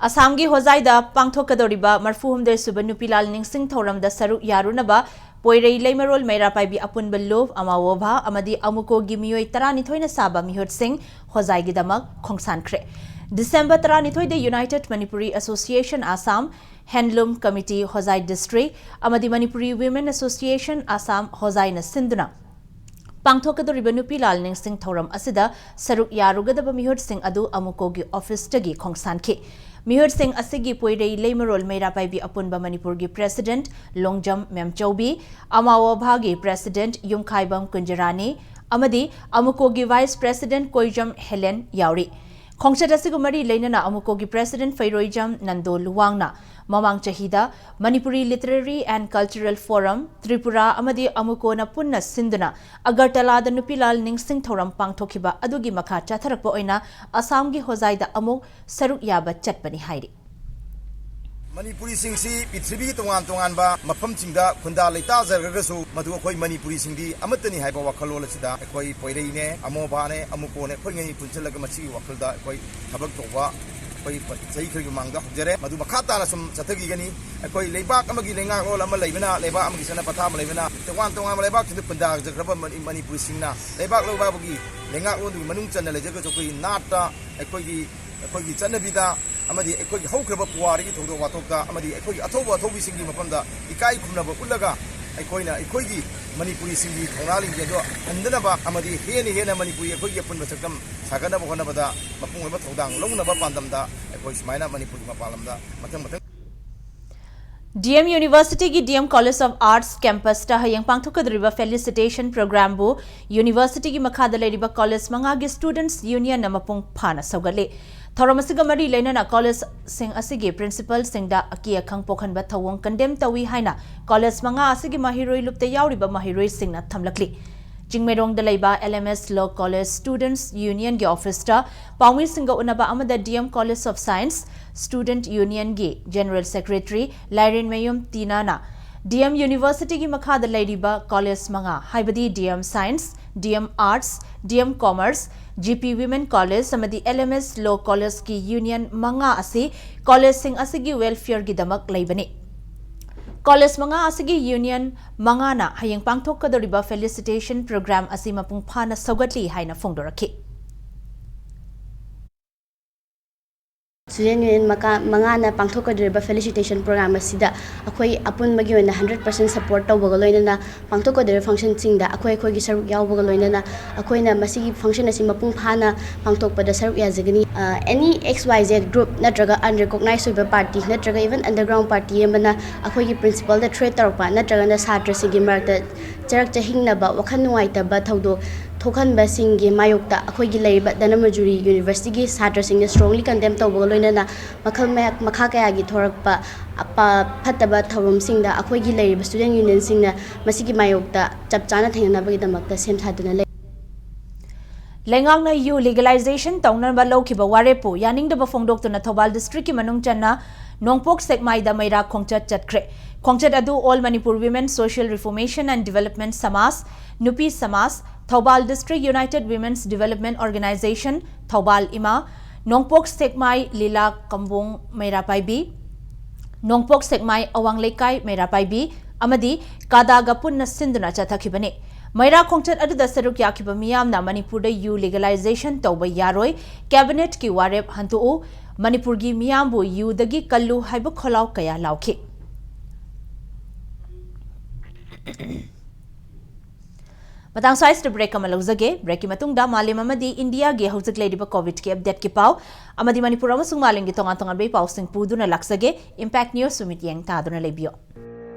ꯑꯁꯥꯝꯒꯤ ꯍꯣꯖꯥꯏꯗ ꯄꯥꯡꯊꯣꯛꯀꯗꯧꯔꯤꯕ ꯃꯔꯐꯨ ꯍꯨꯝꯗꯣꯏ ꯁꯨꯕ ꯅꯨꯄꯤ ꯂꯥꯜ ꯅꯤꯡꯁꯤꯡ ꯊꯧꯔꯝꯗ ꯁꯔꯨꯛ ꯌꯥꯔꯨꯅꯕ ꯄꯣꯏꯔꯩ ꯂꯩꯃꯔꯣꯜ ꯃꯩꯔꯥ ꯄꯥꯏꯕꯤ ꯑꯄꯨꯟꯕ ꯂꯨꯞ, ꯑꯃꯥꯋꯣꯚꯥ ꯑꯃꯗꯤ ꯑꯃꯨꯀꯣꯒꯤ ꯃꯤꯑꯣꯏ ꯇꯔꯥꯅꯤꯊꯣꯏꯅ ꯁꯥꯕ ꯃꯤꯍꯨꯠꯁꯤꯡ ꯍꯣꯖꯥꯏꯒꯤꯗꯃꯛ ꯈꯣꯡꯁꯥꯟꯈ꯭ꯔꯦ꯫ December ꯇꯔꯥꯅꯤꯊꯣꯏꯗ United Manipuri Association Assam, Handloom Committee Hojai District ꯑꯃꯗꯤ Manipuri Women Association Assam ꯍꯣꯖꯥꯏꯅ ꯁꯤꯟꯗꯨꯅ ꯄꯥꯡꯊꯣꯛꯀꯗꯧꯔꯤꯕ ꯅꯨꯄꯤ ꯂꯥꯜ ꯅꯤꯡꯁꯤꯡ ꯊꯧꯔꯝ ꯑꯁꯤꯗ ꯁꯔꯨꯛ ꯌꯥꯔꯨꯒꯗꯕ ꯃꯤꯍꯨꯠꯁꯤꯡ ꯑꯗꯨ ꯑꯃꯨꯀꯣꯒꯤ ꯑꯣꯐꯤꯁꯇꯒꯤ ꯈꯣꯡꯁꯥꯟꯈꯤ꯫ ꯃꯤꯍꯨꯠꯁꯤꯡ ꯑꯁꯤꯒꯤ ꯄꯣꯏꯔꯩ ꯂꯩꯃꯔꯣꯜ ꯃꯩꯔꯥ ꯄꯥꯏꯕꯤ ꯑꯄꯨꯟꯕ ꯃꯅꯤꯄꯨꯔꯒꯤ ꯄ꯭ꯔꯦꯁꯤꯗꯦꯟꯠ ꯂꯣꯡꯖꯝ ꯃꯦꯝꯆꯧꯕꯤ, ꯑꯃꯥꯋꯣꯚꯥꯒꯤ ꯄ꯭ꯔꯦꯁꯤꯗꯦꯟꯠ ꯌꯨꯝꯈꯥꯏꯕꯝ ꯀꯨꯟꯖꯔꯥꯅꯤ ꯑꯃꯗꯤ ꯑꯃꯨꯀꯣꯒꯤ ꯚꯥꯏꯁ ꯄ꯭ꯔꯦꯁꯤꯗꯦꯟꯠ ꯀꯣꯏꯖꯝ ꯍꯦꯂꯦꯟ ꯌꯥꯎꯔꯤ꯫ ꯈꯣꯡꯆꯠ ꯑꯁꯤꯒ ꯃꯔꯤ ꯂꯩꯅꯅ ꯑꯃꯨꯀꯣꯒꯤ ꯄ꯭ꯔꯦꯁꯤꯗꯦꯟꯠ ꯐꯩꯔꯣꯏꯖꯝ ꯅꯟꯗꯣ ꯂꯨꯋꯥꯡꯅ ꯃꯃꯥꯡ ꯆꯍꯤꯗ Manipuri literary and cultural forum, Tripura ꯑꯃꯗꯤ ꯑꯃꯨꯀꯣꯅ ꯄꯨꯟꯅ ꯁꯤꯟꯗꯨꯅ ꯑꯒꯔꯇꯂꯥꯗ ꯅꯨꯄꯤ ꯂꯥꯜ ꯅꯤꯡꯁꯤꯡ ꯊꯧꯔꯝ ꯄꯥꯡꯊꯣꯛꯈꯤꯕ ꯑꯗꯨꯒꯤ ꯃꯈꯥ ꯆꯠꯊꯔꯛꯄ ꯑꯣꯏꯅ ꯑꯁꯥꯝꯒꯤ ꯍꯣꯖꯥꯏꯗ ꯑꯃꯨꯛ ꯁꯔꯨꯛ ꯌꯥꯕ ꯆꯠꯄꯅꯤ ꯍꯥꯏꯔꯤ꯫ ꯃꯅꯤꯄꯨꯔꯤꯁꯤꯡꯁꯤ ꯄ꯭ꯔꯤꯊꯤꯕꯤꯒꯤ ꯇꯣꯉꯥꯟ ꯇꯣꯉꯥꯟꯕ ꯃꯐꯝꯁꯤꯡꯗ ꯈꯨꯟꯗꯥ ꯂꯩꯇꯥꯖꯔꯒꯁꯨ ꯃꯗꯨ ꯑꯩꯈꯣꯏ ꯃꯅꯤꯄꯨꯔꯤꯁꯤꯡꯗꯤ ꯑꯃꯠꯇꯅꯤ ꯍꯥꯏꯕ ꯋꯥꯈꯜꯂꯣꯟ ꯑꯁꯤꯗ ꯑꯩꯈꯣꯏ ꯄꯣꯏꯔꯩꯅꯦ, ꯑꯃꯣꯕꯥꯅꯦ, ꯑꯃꯨꯀꯣꯅꯦ, ꯑꯩꯈꯣꯏ ꯉꯩ ꯄꯨꯟꯁꯤꯜꯂꯒ ꯃꯁꯤꯒꯤ ꯋꯥꯈꯜꯗ ꯑꯩꯈꯣꯏ ꯊꯕꯛ ꯇꯧꯕ ꯑꯩꯈꯣꯏ ꯆꯍꯤ ꯈꯔꯒꯤ ꯃꯃꯥꯡꯗ ꯍꯧꯖꯔꯦ꯫ ꯃꯗꯨ ꯃꯈꯥ ꯇꯥꯅ ꯁꯨꯝ ꯆꯠꯊꯈꯤꯒꯅꯤ꯫ ꯑꯩꯈꯣꯏ ꯂꯩꯕꯥꯛ ꯑꯃꯒꯤ ꯂꯩꯉꯥꯛꯂꯣꯟ ꯑꯃ ꯂꯩꯕꯅ, ꯂꯩꯕꯥꯛ ꯑꯃꯒꯤ ꯆꯠꯅ ꯄꯊꯥꯞ ꯑꯃ ꯂꯩꯕꯅ, ꯇꯣꯉꯥꯟ ꯇꯣꯉꯥꯟꯕ ꯂꯩꯕꯥꯛꯁꯤꯡꯗ ꯈꯨꯟꯗꯥꯖꯈ꯭ꯔꯕ ꯃꯅꯤ-, ꯃꯅꯤꯄꯨꯔꯤꯁꯤꯡꯅ ꯂꯩꯕꯥꯛ ꯂꯩꯕꯥꯛꯀꯤ ꯂꯩꯉꯥꯛꯂꯣꯟꯗꯨꯒꯤ ꯃꯅꯨꯡ ꯆꯟꯅ ꯂꯩꯖꯔꯒꯁꯨ ꯑꯩꯈꯣꯏꯒꯤ ꯅꯥꯠꯇ, ꯑꯩꯈꯣꯏꯒꯤ, ꯑꯩꯈꯣꯏꯒꯤ ꯆꯠꯅꯕꯤꯗ ꯑꯃꯗꯤ ꯑꯩꯈꯣꯏꯒꯤ ꯍꯧꯈ꯭ꯔꯕ ꯄꯨꯋꯥꯔꯤꯒꯤ ꯊꯧꯗꯣꯛ ꯋꯥꯊꯣꯛꯇ ꯑꯃꯗꯤ ꯑꯩꯈꯣꯏꯒꯤ ꯑꯊꯧꯕ ꯑꯊꯧꯕꯤꯁꯤꯡꯒꯤ ꯃꯐꯝꯗ ꯏꯀꯥꯏ ꯈꯨꯝꯅꯕ ꯎꯠꯂꯒ ꯑꯩꯈꯣꯏꯅ ꯑꯩꯈꯣꯏꯒꯤ ꯃꯅꯤꯄꯨꯔꯤꯁꯤꯡꯒꯤ ꯊꯧꯅꯥ ꯂꯤꯡꯖꯦꯜꯗꯣ ꯍꯟꯗꯅꯕ ꯑꯃꯗꯤ ꯍꯦꯟꯅ ꯍꯦꯟꯅ ꯃꯅꯤꯄꯨꯔꯤ ꯑꯩꯈꯣꯏꯒꯤ ꯑꯄꯨꯟꯕ ꯁꯛꯇꯝ ꯁꯥꯒꯠꯅꯕ ꯍꯣꯠꯅꯕꯗ ꯃꯄꯨꯡ ꯑꯣꯏꯕ ꯊꯧꯗꯥꯡ ꯂꯧꯅꯕ ꯄꯥꯟꯗꯝꯗ ꯑꯩꯈꯣꯏ ꯁꯨꯃꯥꯏꯅ ꯃꯅꯤꯄꯨꯔꯒꯤ ꯃꯄꯥꯟ ꯂꯝꯗ ꯃꯊꯪ ꯃꯊꯪ ꯗꯤ ꯑꯦꯝ ꯌꯨꯅꯤꯚꯔꯁꯤꯇꯤꯒꯤ D M college of arts ꯀꯦꯝꯄꯁꯇ ꯍꯌꯦꯡ ꯄꯥꯡꯊꯣꯛꯀꯗꯧꯔꯤꯕ ꯐꯦꯂꯤꯁꯤꯇꯦꯁꯟ ꯄ꯭ꯔꯣꯒ꯭ꯔꯥꯝꯕꯨ ꯌꯨꯅꯤꯚꯔꯁꯤꯇꯤꯒꯤ ꯃꯈꯥꯗ ꯂꯩꯔꯤꯕ ꯀꯣꯂꯦꯖ ꯃꯉꯥꯒꯤ ꯁ꯭ꯇꯨꯗꯦꯟꯠꯁ ꯌꯨꯅꯤꯌꯟꯅ ꯃꯄꯨꯡ ꯐꯥꯅ ꯁꯧꯒꯠꯂꯤ꯫ ꯊꯧꯔꯝ ꯑꯁꯤꯒ ꯃꯔꯤ ꯂꯩꯅꯅ ꯀꯣꯂꯦꯖꯁꯤꯡ ꯑꯁꯤꯒꯤ ꯄ꯭ꯔꯤꯟꯁꯤꯄꯜꯁꯤꯡꯗ ꯑꯀꯤ ꯑꯈꯪ ꯄꯣꯛꯍꯟꯕ ꯊꯧꯑꯣꯡ ꯀꯟꯗꯦꯝ ꯇꯧꯏ ꯍꯥꯏꯅ ꯀꯣꯂꯦꯖ ꯃꯉꯥ ꯑꯁꯤꯒꯤ ꯃꯍꯩꯔꯣꯏ ꯂꯨꯞꯇ ꯌꯥꯎꯔꯤꯕ ꯃꯍꯩꯔꯣꯏꯁꯤꯡꯅ ꯊꯝꯂꯛꯂꯤ꯫ ꯆꯤꯡꯃꯩꯔꯣꯡꯗ ꯂꯩꯕ L M S law college students ꯌꯨꯅꯤꯌꯟꯒꯤ ꯑꯣꯐꯤꯁꯇ ꯄꯥꯎꯃꯤꯁꯤꯡꯒ ꯎꯅꯕ ꯑꯃꯗ D M college of science student ꯌꯨꯅꯤꯌꯟꯒꯤ ꯖꯦꯅꯔꯦꯜ ꯁꯦꯀ꯭ꯔꯦꯇꯔꯤ ꯂꯥꯏꯔꯦꯟꯃꯌꯨꯝ ꯇꯤꯅꯥꯅ ꯗꯤ ꯑꯦꯝ ꯌꯨꯅꯤꯚꯔꯁꯤꯇꯤꯒꯤ ꯃꯈꯥꯗ ꯂꯩꯔꯤꯕ ꯀꯣꯂꯦꯖ ꯃꯉꯥ, ꯍꯥꯏꯕꯗꯤ D M science, D M arts, D M commerce, G P women college ꯑꯃꯗꯤ ꯑꯦꯜ ꯑꯦꯝ ꯑꯦꯁ ꯂꯣ ꯀꯣꯂꯦꯖꯀꯤ ꯌꯨꯅꯤꯌꯟ ꯃꯉꯥ ꯑꯁꯤ ꯀꯣꯂꯦꯖꯁꯤꯡ ꯑꯁꯤꯒꯤ ꯋꯦꯜꯐꯤꯌꯔꯒꯤꯗꯃꯛ ꯂꯩꯕꯅꯤ꯫ ꯀꯣꯂꯦꯖ ꯃꯉꯥ ꯑꯁꯤꯒꯤ ꯌꯨꯅꯤꯌꯟ ꯃꯉꯥꯅ ꯍꯌꯦꯡ ꯄꯥꯡꯊꯣꯛꯀꯗꯧꯔꯤꯕ ꯐꯦꯂꯤꯁꯤꯇꯦꯁꯟ ꯄ꯭ꯔꯣꯒ꯭ꯔꯥꯝ ꯑꯁꯤ ꯃꯄꯨꯡ ꯐꯥꯅ ꯁꯧꯒꯠꯂꯤ ꯍꯥꯏꯅ ꯐꯣꯡꯗꯣꯔꯛꯈꯤ꯫ Student Union ꯃꯀꯥ ꯃꯉꯥꯅ ꯄꯥꯡꯊꯣꯛꯀꯗꯧꯔꯤꯕ felicitation program ꯑꯁꯤꯗ ꯑꯩꯈꯣꯏ ꯑꯄꯨꯟꯕꯒꯤ ꯑꯣꯏꯅ hundred percent support ꯇꯧꯕꯒ ꯂꯣꯏꯅꯅ ꯄꯥꯡꯊꯣꯛꯀꯗꯧꯔꯤꯕ functionꯁꯤꯡꯗ ꯑꯩꯈꯣꯏ ꯑꯩꯈꯣꯏꯒꯤ ꯁꯔꯨꯛ ꯌꯥꯎꯕꯒ ꯂꯣꯏꯅꯅ ꯑꯩꯈꯣꯏꯅ ꯃꯁꯤꯒꯤ function ꯑꯁꯤ ꯃꯄꯨꯡ ꯐꯥꯅ ꯄꯥꯡꯊꯣꯛꯄꯗ ꯁꯔꯨꯛ ꯌꯥꯖꯒꯅꯤ꯫ ꯑ, any X Y Z group ꯅꯠꯇ꯭ꯔꯒ unrecognized ꯑꯣꯏꯕ party ꯅꯠꯇ꯭ꯔꯒ even underground party ꯑꯃꯅ ꯑꯩꯈꯣꯏꯒꯤ principalꯗ threat ꯇꯧꯔꯛꯄ ꯅꯠꯇ꯭ꯔꯒꯅ ꯁꯥꯇ꯭ꯔꯁꯤꯡꯒꯤ ꯃꯔꯛꯇ ꯆꯔꯛ ꯆꯍꯤꯡꯅꯕ, ꯋꯥꯈꯜ ꯅꯨꯡꯉꯥꯏꯇꯕ ꯊꯧꯗꯣꯛ ꯊꯣꯛꯍꯟꯕꯁꯤꯡꯒꯤ ꯃꯥꯌꯣꯛꯇ ꯑꯩꯈꯣꯏꯒꯤ ꯂꯩꯔꯤꯕ ꯙꯅꯃꯟꯖꯨꯔꯤ Universityꯒꯤ ꯁꯥꯇ꯭ꯔꯁꯤꯡꯅ strongly condemn ꯇꯧꯕꯒ ꯂꯣꯏꯅꯅ ꯃꯈꯜ ꯃꯌꯥ-, ꯃꯈꯥ ꯀꯌꯥꯒꯤ ꯊꯣꯔꯛꯄ ꯑꯄ-, ꯐꯠꯇꯕ ꯊꯧꯔꯝꯁꯤꯡꯗ ꯑꯩꯈꯣꯏꯒꯤ ꯂꯩꯔꯤꯕ student unionꯁꯤꯡꯅ ꯃꯁꯤꯒꯤ ꯃꯥꯌꯣꯛꯇ ꯆꯞ ꯆꯥꯅ ꯊꯦꯡꯅꯅꯕꯒꯤꯗꯃꯛꯇ ꯁꯦꯝ ꯁꯥꯗꯨꯅ ꯂꯩ꯫ ꯂꯩꯉꯥꯛꯅ ꯌꯨ legalization ꯇꯧꯅꯕ ꯂꯧꯈꯤꯕ ꯋꯥꯔꯦꯞꯄꯨ ꯌꯥꯅꯤꯡꯗꯕ ꯐꯣꯡꯗꯣꯛꯇꯨꯅ ꯊꯧꯕꯥꯜ districtꯀꯤ ꯃꯅꯨꯡ ꯆꯟꯅ ꯅꯣꯡꯄꯣꯛ ꯁꯦꯛꯃꯥꯏꯗ ꯃꯩꯔꯥ ꯈꯣꯡꯆꯠ ꯆꯠꯈ꯭ꯔꯦ꯫ ꯈꯣꯡꯆꯠ ꯑꯗꯨ All Manipur Women Social Reformation and Development ꯁꯃꯥꯖ, ꯅꯨꯄꯤ ꯁꯃꯥꯖ, Thoubal District United Women's Development Organization, Thoubal ꯏꯃꯥ, ꯅꯣꯡꯄꯣꯛ ꯁꯦꯛꯃꯥꯏ ꯂꯤꯂꯥ ꯀꯝꯕꯣꯡ ꯃꯩꯔꯥ ꯄꯥꯏꯕꯤ, ꯅꯣꯡꯄꯣꯛ ꯁꯦꯛꯃꯥꯏ ꯑꯋꯥꯡ ꯂꯩꯀꯥꯏ ꯃꯩꯔꯥ ꯄꯥꯏꯕꯤ ꯑꯃꯗꯤ ꯀꯥꯗꯥꯒ ꯄꯨꯟꯅ ꯁꯤꯟꯗꯨꯅ ꯆꯠꯊꯈꯤꯕꯅꯤ꯫ ꯃꯩꯔꯥ ꯈꯣꯡꯆꯠ ꯑꯗꯨꯗ ꯁꯔꯨꯛ ꯌꯥꯈꯤꯕ ꯃꯤꯌꯥꯝꯅ ꯃꯅꯤꯄꯨꯔꯗ ꯌꯨ legalization ꯇꯧꯕ ꯌꯥꯔꯣꯏ, cabinetꯀꯤ ꯋꯥꯔꯦꯞ ꯍꯟꯗꯣꯛꯎ, ꯃꯅꯤꯄꯨꯔꯒꯤ ꯃꯤꯌꯥꯝꯕꯨ ꯌꯨꯗꯒꯤ ꯀꯜꯂꯨ ꯍꯥꯏꯕ ꯈꯣꯜꯂꯥꯎ ꯀꯌꯥ ꯂꯥꯎꯈꯤ꯫ ꯃꯇꯥꯡ ꯁ꯭ꯋꯥꯏꯁꯤꯗ break ꯑꯃ ꯂꯧꯖꯒꯦ꯫ Breakꯀꯤ ꯃꯇꯨꯡꯗ ꯃꯥꯂꯦꯝ ꯑꯃꯗꯤ ꯏꯟꯗꯤꯌꯥꯒꯤ ꯍꯧꯖꯤꯛ ꯂꯩꯔꯤꯕ COVIDꯀꯤ updateꯀꯤ ꯄꯥꯎ ꯑꯃꯗꯤ ꯃꯅꯤꯄꯨꯔ ꯑꯃꯁꯨꯡ ꯃꯥꯂꯦꯝꯒꯤ ꯇꯣꯉꯥꯟ ꯇꯣꯉꯥꯟꯕ ꯏ ꯄꯥꯎꯁꯤꯡ ꯄꯨꯗꯨꯅ ꯂꯥꯛꯆꯒꯦ꯫ Impact News ꯃꯤꯠꯌꯦꯡ ꯇꯥꯗꯨꯅ ꯂꯩꯕꯤꯌꯨ꯫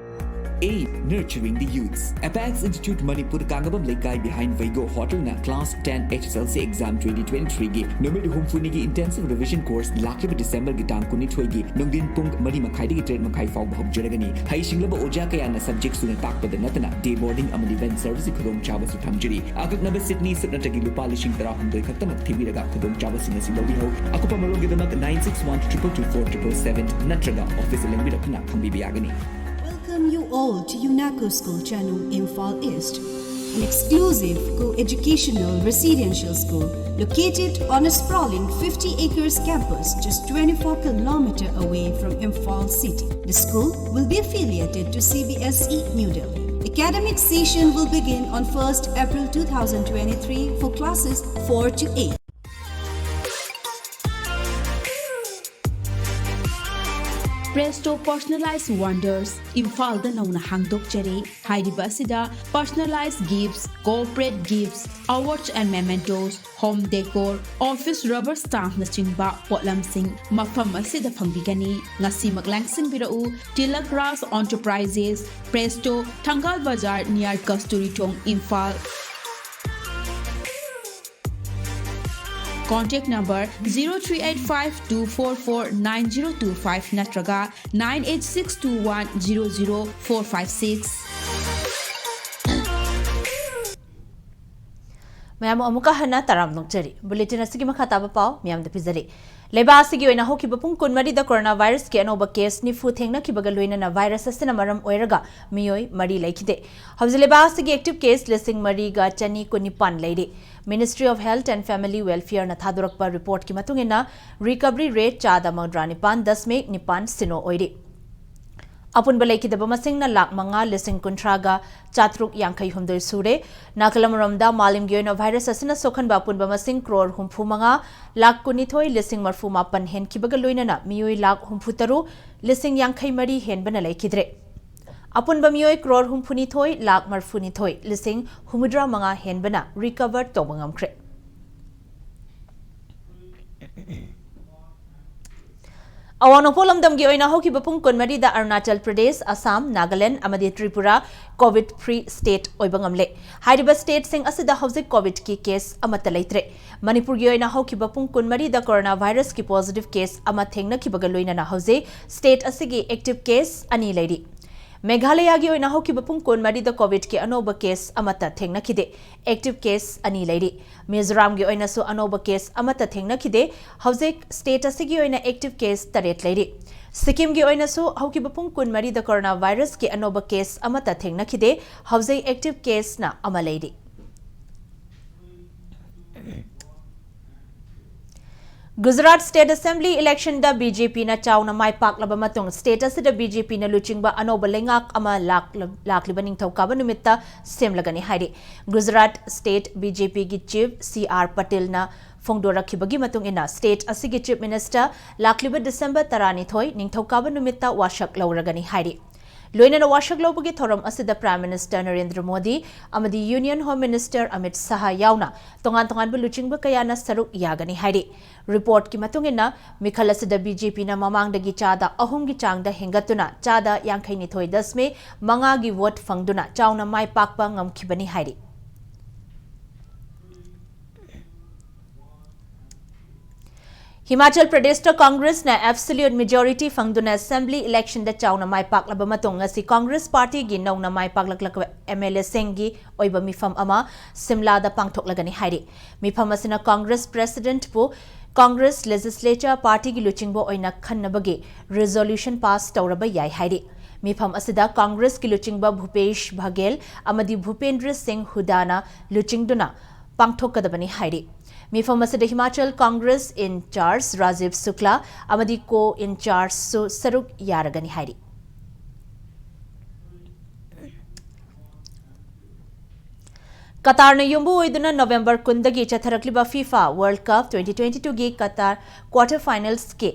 A, Nurturing the Youths. Apex Institute Manipur ꯀꯥꯡꯉꯕꯝ ꯂꯩꯀꯥꯏ behind Veigo Hotelꯅ class ten H S L C exam twenty twenty-threeꯒꯤ ꯅꯨꯃꯤꯠ ꯍꯨꯝꯐꯨꯅꯤꯒꯤ intensive revision course ꯂꯥꯛꯂꯤꯕ Decemberꯒꯤ ꯇꯥꯡ ꯀꯨꯟꯅꯤꯊꯣꯏꯒꯤ ꯅꯨꯡꯊꯤꯟ ꯄꯨꯡ ꯃꯔꯤ ꯃꯈꯥꯏꯗꯒꯤ ꯇꯔꯦꯠ ꯃꯈꯥꯏ ꯐꯥꯎꯕ ꯍꯧꯖꯔꯒꯅꯤ꯫ ꯍꯩꯁꯤꯡꯂꯕ ꯑꯣꯖꯥ ꯀꯌꯥꯅ subject ꯁꯨꯅ ꯇꯥꯛꯄꯗ ꯅꯠꯇꯅ day boarding ꯑꯃꯗꯤ van serviceꯀꯤ ꯈꯨꯗꯣꯡꯆꯥꯕꯁꯨ ꯊꯝꯖꯔꯤ꯫ ꯑꯀꯛꯅꯕ seatꯅꯤ꯫ Seat ꯅꯠꯇ꯭ꯔꯒ ꯂꯨꯄꯥ ꯂꯤꯁꯤꯡ ꯇꯔꯥꯍꯨꯝꯗꯣꯏ ꯈꯛꯇꯃꯛ ꯊꯤꯕꯤꯔꯒ ꯈꯨꯗꯣꯡꯆꯥꯕꯁꯤꯡ ꯑꯁꯤ ꯂꯧꯕꯤꯍꯧ꯫ ꯑꯀꯨꯞꯄ ꯃꯔꯣꯜꯒꯤꯗꯃꯛ nine six one triple two four triple seven ꯅꯠꯇ꯭ꯔꯒ officeꯇ ꯂꯦꯡꯕꯤꯔꯛꯇꯨꯅ ꯈꯪꯕꯤꯕ ꯌꯥꯒꯅꯤ꯫ Welcome you all to UNACO School, Chanung, Imphal East, an exclusive co-educational residential school located on a sprawling fifty acres campus just twenty-four kilometer away from Imphal city. The school will be affiliated to C B S E New Delhi. Academic session will begin on first April two thousand twenty-three for classes four to eight. Presto Personalized Wonders, ꯏꯝꯐꯥꯜꯗ ꯅꯧꯅ ꯍꯥꯡꯗꯣꯛꯆꯔꯦ꯫ ꯍꯥꯏꯔꯤꯕ ꯑꯁꯤꯗ personalized gifts, corporate gifts, awards and mementos, home decor, office rubber stampꯅꯆꯤꯡꯕ ꯄꯣꯠꯂꯝꯁꯤꯡ ꯃꯐꯝ ꯑꯁꯤꯗ ꯐꯪꯕꯤꯒꯅꯤ꯫ ꯉꯁꯤꯃꯛ ꯂꯥꯡꯁꯤꯟꯕꯤꯔꯛꯎ꯫ Tilak Raj Enterprises, Presto, Thangal Bazar, near Kasturi Thong, Imphal. Contact number zero three eight five two four four nine zero two five ꯅꯠꯇ꯭ꯔꯒ nine eight six two one zero zero four five six꯫ ꯃꯌꯥꯝ ꯑꯃꯨꯛꯀ ꯍꯟꯅ ꯇꯔꯥꯝꯅ ꯑꯣꯛꯆꯔꯤ꯫ Bulletin ꯑꯁꯤꯒꯤ ꯃꯈꯥ ꯇꯥꯕ ꯄꯥꯎ ꯃꯌꯥꯝꯗ ꯄꯤꯖꯔꯤ꯫ ꯂꯩꯕꯥꯛ ꯑꯁꯤꯒꯤ ꯑꯣꯏꯅ ꯍꯧꯈꯤꯕ ꯄꯨꯡ ꯀꯨꯟꯃꯔꯤꯗ ꯀꯣꯔꯣꯅꯥ ꯚꯥꯏꯔꯁꯀꯤ ꯑꯅꯧꯕ ꯀꯦꯁ ꯅꯤꯐꯨ ꯊꯦꯡꯅꯈꯤꯕꯒ ꯂꯣꯏꯅꯅ ꯚꯥꯏꯔꯁ ꯑꯁꯤꯅ ꯃꯔꯝ ꯑꯣꯏꯔꯒ ꯃꯤꯑꯣꯏ ꯃꯔꯤ ꯂꯩꯈꯤꯗꯦ꯫ ꯍꯧꯖꯤꯛ ꯂꯩꯕꯥꯛ ꯑꯁꯤꯒꯤ active case ꯂꯤꯁꯤꯡ ꯃꯔꯤꯒ ꯆꯅꯤ ꯀꯨꯟꯅꯤꯄꯥꯟ ꯂꯩꯔꯤ꯫ Ministry of Health and Family Welfareꯅ ꯊꯥꯗꯣꯔꯛꯄ reportꯀꯤ ꯃꯇꯨꯡ ꯏꯟꯅ recovery rate ꯆꯥꯗ ꯃꯧꯗ꯭ꯔꯥ ꯅꯤꯄꯥꯟ ꯗꯁꯃꯤꯛ ꯅꯤꯄꯥꯟ ꯁꯤꯅꯣ ꯑꯣꯏꯔꯤ꯫ ꯑꯄꯨꯟꯕ ꯂꯩꯈꯤꯗꯕ ꯃꯁꯤꯡꯅ ꯂꯥꯈ ꯃꯉꯥ ꯂꯤꯁꯤꯡ ꯀꯨꯟꯊ꯭ꯔꯥꯒ ꯆꯥꯇ꯭ꯔꯨꯛ ꯌꯥꯡꯈꯩ ꯍꯨꯝꯗꯣꯏ ꯁꯨꯔꯦ꯫ ꯅꯥꯀꯜ ꯑꯃꯔꯣꯝꯗ ꯃꯥꯂꯦꯝꯒꯤ ꯑꯣꯏꯅ ꯚꯥꯏꯔꯁ ꯑꯁꯤꯅ ꯁꯣꯛꯍꯟꯕ ꯑꯄꯨꯟꯕ ꯃꯁꯤꯡ ꯀ꯭ꯔꯣꯔ ꯍꯨꯝꯐꯨ ꯃꯉꯥ ꯂꯥꯈ ꯀꯨꯟꯅꯤꯊꯣꯏ ꯂꯤꯁꯤꯡ ꯃꯔꯐꯨ ꯃꯥꯄꯟ ꯍꯦꯟꯈꯤꯕꯒ ꯂꯣꯏꯅꯅ ꯃꯤꯑꯣꯏ ꯂꯥꯈ ꯍꯨꯝꯐꯨ ꯇꯔꯨꯛ ꯂꯤꯁꯤꯡ ꯌꯥꯡꯈꯩ ꯃꯔꯤ ꯍꯦꯟꯕꯅ ꯂꯩꯈꯤꯗ꯭ꯔꯦ꯫ ꯑꯄꯨꯟꯕ ꯃꯤꯑꯣꯏ ꯀ꯭ꯔꯣꯔ ꯍꯨꯝꯐꯨꯅꯤꯊꯣꯏ ꯂꯥꯈ ꯃꯔꯐꯨꯅꯤꯊꯣꯏ ꯂꯤꯁꯤꯡ ꯍꯨꯝꯐꯨꯇꯔꯥ ꯃꯉꯥ ꯍꯦꯟꯕꯅ recover ꯇꯧꯕ ꯉꯝꯈ꯭ꯔꯦ꯫ ꯑꯋꯥꯡ ꯅꯣꯡꯄꯣꯛ ꯂꯝꯗꯝꯒꯤ ꯑꯣꯏꯅ ꯍꯧꯈꯤꯕ ꯄꯨꯡ ꯀꯨꯟꯃꯔꯤꯗ ꯑꯔꯨꯅꯥꯆꯜ ꯄ꯭ꯔꯗꯦꯁ, ꯑꯁꯥꯝ, ꯅꯥꯒꯥꯂꯦꯟ ꯑꯃꯗꯤ ꯇ꯭ꯔꯤꯄꯨꯔꯥ COVID free state ꯑꯣꯏꯕ ꯉꯝꯂꯦ꯫ ꯍꯥꯏꯔꯤꯕ stateꯁꯤꯡ ꯑꯁꯤꯗ ꯍꯧꯖꯤꯛ COVIDꯀꯤ case ꯑꯃꯠꯇ ꯂꯩꯇ꯭ꯔꯦ꯫ ꯃꯅꯤꯄꯨꯔꯒꯤ ꯑꯣꯏꯅ ꯍꯧꯈꯤꯕ ꯄꯨꯡ ꯀꯨꯟꯃꯔꯤꯗ ꯀꯣꯔꯣꯅꯥ ꯚꯥꯏꯔꯁꯀꯤ positive case ꯑꯃ ꯊꯦꯡꯅꯈꯤꯕꯒ ꯂꯣꯏꯅꯅ ꯍꯧꯖꯤꯛ state ꯑꯁꯤꯒꯤ active case ꯑꯅꯤ ꯂꯩꯔꯤ꯫ ꯃꯦꯘꯥꯂꯌꯥꯒꯤ ꯑꯣꯏꯅ ꯍꯧꯈꯤꯕ ꯄꯨꯡ ꯀꯨꯟꯃꯔꯤꯗ COVIDꯀꯤ ꯑꯅꯧꯕ case ꯑꯃꯠꯇ ꯊꯦꯡꯅꯈꯤꯗꯦ꯫ Active case ꯑꯅꯤ ꯂꯩꯔꯤ꯫ ꯃꯤꯖꯣꯔꯥꯝꯒꯤ ꯑꯣꯏꯅꯁꯨ ꯑꯅꯧꯕ case ꯑꯃꯠꯇ ꯊꯦꯡꯅꯈꯤꯗꯦ꯫ ꯍꯧꯖꯤꯛ state ꯑꯁꯤꯒꯤ ꯑꯣꯏꯅ active case ꯇꯔꯦꯠ ꯂꯩꯔꯤ꯫ ꯁꯤꯛꯀꯤꯝꯒꯤ ꯑꯣꯏꯅꯁꯨ ꯍꯧꯈꯤꯕ ꯄꯨꯡ ꯀꯨꯟꯃꯔꯤꯗ ꯀꯣꯔꯣꯅꯥ ꯚꯥꯏꯔꯁꯀꯤ ꯑꯅꯧꯕ case ꯑꯃꯠꯇ ꯊꯦꯡꯅꯈꯤꯗꯦ꯫ ꯍꯧꯖꯤꯛ active caseꯅ ꯑꯃ ꯂꯩꯔꯤ꯫ ꯒꯨꯖꯔꯥꯠ State Assembly electionꯗ BJPꯅ ꯆꯥꯎꯅ ꯃꯥꯏ ꯄꯥꯛꯂꯕ ꯃꯇꯨꯡ state ꯑꯁꯤꯗ BJPꯅ ꯂꯨꯆꯤꯡꯕ ꯑꯅꯧꯕ ꯂꯩꯉꯥꯛ ꯑꯃ ꯂꯥꯛꯂ-, ꯂꯥꯛꯂꯤꯕ ꯅꯤꯡꯊꯧꯀꯥꯕ ꯅꯨꯃꯤꯠꯇ ꯁꯦꯝꯂꯒꯅꯤ ꯍꯥꯏꯔꯤ꯫ Gujarat state BJPꯒꯤ chief C R Patelꯅ ꯐꯣꯡꯗꯣꯔꯛꯈꯤꯕꯒꯤ ꯃꯇꯨꯡ ꯏꯟꯅ, state ꯑꯁꯤꯒꯤ Chief Minister ꯂꯥꯛꯂꯤꯕ December ꯇꯔꯥꯅꯤꯊꯣꯏ, ꯅꯤꯡꯊꯧꯀꯥꯕ ꯅꯨꯃꯤꯠꯇ ꯋꯥꯁꯛ ꯂꯧꯔꯒꯅꯤ ꯍꯥꯏꯔꯤ꯫ ꯂꯣꯏꯅꯅ ꯋꯥꯁꯛ ꯂꯧꯕꯒꯤ ꯊꯧꯔꯝ ꯑꯁꯤꯗ Prime Minister ꯅꯔꯦꯟꯗ꯭ꯔ ꯃꯣꯗꯤ ꯑꯃꯗꯤ Union Home Minister Amit Shah ꯌꯥꯎꯅ ꯇꯣꯉꯥꯟ ꯇꯣꯉꯥꯟꯕ ꯂꯨꯆꯤꯡꯕ ꯀꯌꯥꯅ ꯁꯔꯨꯛ ꯌꯥꯒꯅꯤ ꯍꯥꯏꯔꯤ꯫ Reportꯀꯤ ꯃꯇꯨꯡ ꯏꯟꯅ, ꯃꯤꯈꯜ ꯑꯁꯤꯗ BJPꯅ ꯃꯃꯥꯡꯗꯒꯤ ꯆꯥꯗ ꯑꯍꯨꯝꯒꯤ ꯆꯥꯡꯗ ꯍꯦꯟꯒꯠꯇꯨꯅ ꯆꯥꯗ ꯌꯥꯡꯈꯩꯅꯤꯊꯣꯏ ꯗꯁꯃꯤꯛ ꯃꯉꯥꯒꯤ vote ꯐꯪꯗꯨꯅ ꯆꯥꯎꯅ ꯃꯥꯏ ꯄꯥꯛꯄ ꯉꯝꯈꯤꯕꯅꯤ ꯍꯥꯏꯔꯤ꯫ ꯍꯤꯃꯥꯆꯜ ꯄ꯭ꯔꯗꯦꯁꯇ ꯀꯪꯒ꯭ꯔꯦꯁꯅ absolute majority ꯐꯪꯗꯨꯅ assembly electionꯗ ꯆꯥꯎꯅ ꯃꯥꯏ ꯄꯥꯛꯂꯕ ꯃꯇꯨꯡ, ꯉꯁꯤ ꯀꯪꯒ꯭ꯔꯦꯁ ꯄꯥꯔꯇꯤꯒꯤ ꯅꯧꯅ ꯃꯥꯏ ꯄꯥꯛꯂꯛꯂꯕ MLAꯁꯤꯡꯒꯤ ꯑꯣꯏꯕ ꯃꯤꯐꯝ ꯑꯃ ꯁꯤꯝꯂꯥꯗ ꯄꯥꯡꯊꯣꯛꯂꯒꯅꯤ ꯍꯥꯏꯔꯤ꯫ ꯃꯤꯐꯝ ꯑꯁꯤꯅ ꯀꯪꯒ꯭ꯔꯦꯁ presidentꯄꯨ ꯀꯪꯒ꯭ꯔꯦꯁ legislature partyꯒꯤ ꯂꯨꯆꯤꯡꯕ ꯑꯣꯏꯅ ꯈꯟꯅꯕꯒꯤ resolution pass ꯇꯧꯔꯕ ꯌꯥꯏ ꯍꯥꯏꯔꯤ꯫ ꯃꯤꯐꯝ ꯑꯁꯤꯗ ꯀꯪꯒ꯭ꯔꯦꯁꯀꯤ ꯂꯨꯆꯤꯡꯕ ꯚꯨꯄꯦꯁ ꯕꯘꯦꯜ ꯑꯃꯗꯤ ꯚꯨꯄꯦꯟꯗ꯭ꯔ ꯁꯤꯡ ꯍꯨꯗꯥꯅ ꯂꯨꯆꯤꯡꯗꯨꯅ ꯄꯥꯡꯊꯣꯛꯀꯗꯕꯅꯤ ꯍꯥꯏꯔꯤ꯫ ꯃꯤꯐꯝ ꯑꯁꯤꯗ ꯍꯤꯃꯥꯆꯜ ꯀꯪꯒ꯭ꯔꯦꯁ in charge ꯔꯥꯖꯤꯕ ꯁꯨꯛꯂꯥ ꯑꯃꯗꯤ co in chargeꯁꯨ ꯁꯔꯨꯛ ꯌꯥꯔꯒꯅꯤ ꯍꯥꯏꯔꯤ꯫ ꯀꯇꯥꯔꯅ ꯌꯨꯝꯕꯨ ꯑꯣꯏꯗꯨꯅ ꯅꯣꯚꯦꯝꯕꯔ ꯀꯨꯟꯗꯒꯤ ꯆꯠꯊꯔꯛꯂꯤꯕ FIFA World Cup twenty twenty-twoꯒꯤ ꯀꯇꯥꯔ quarter finalsꯀꯤ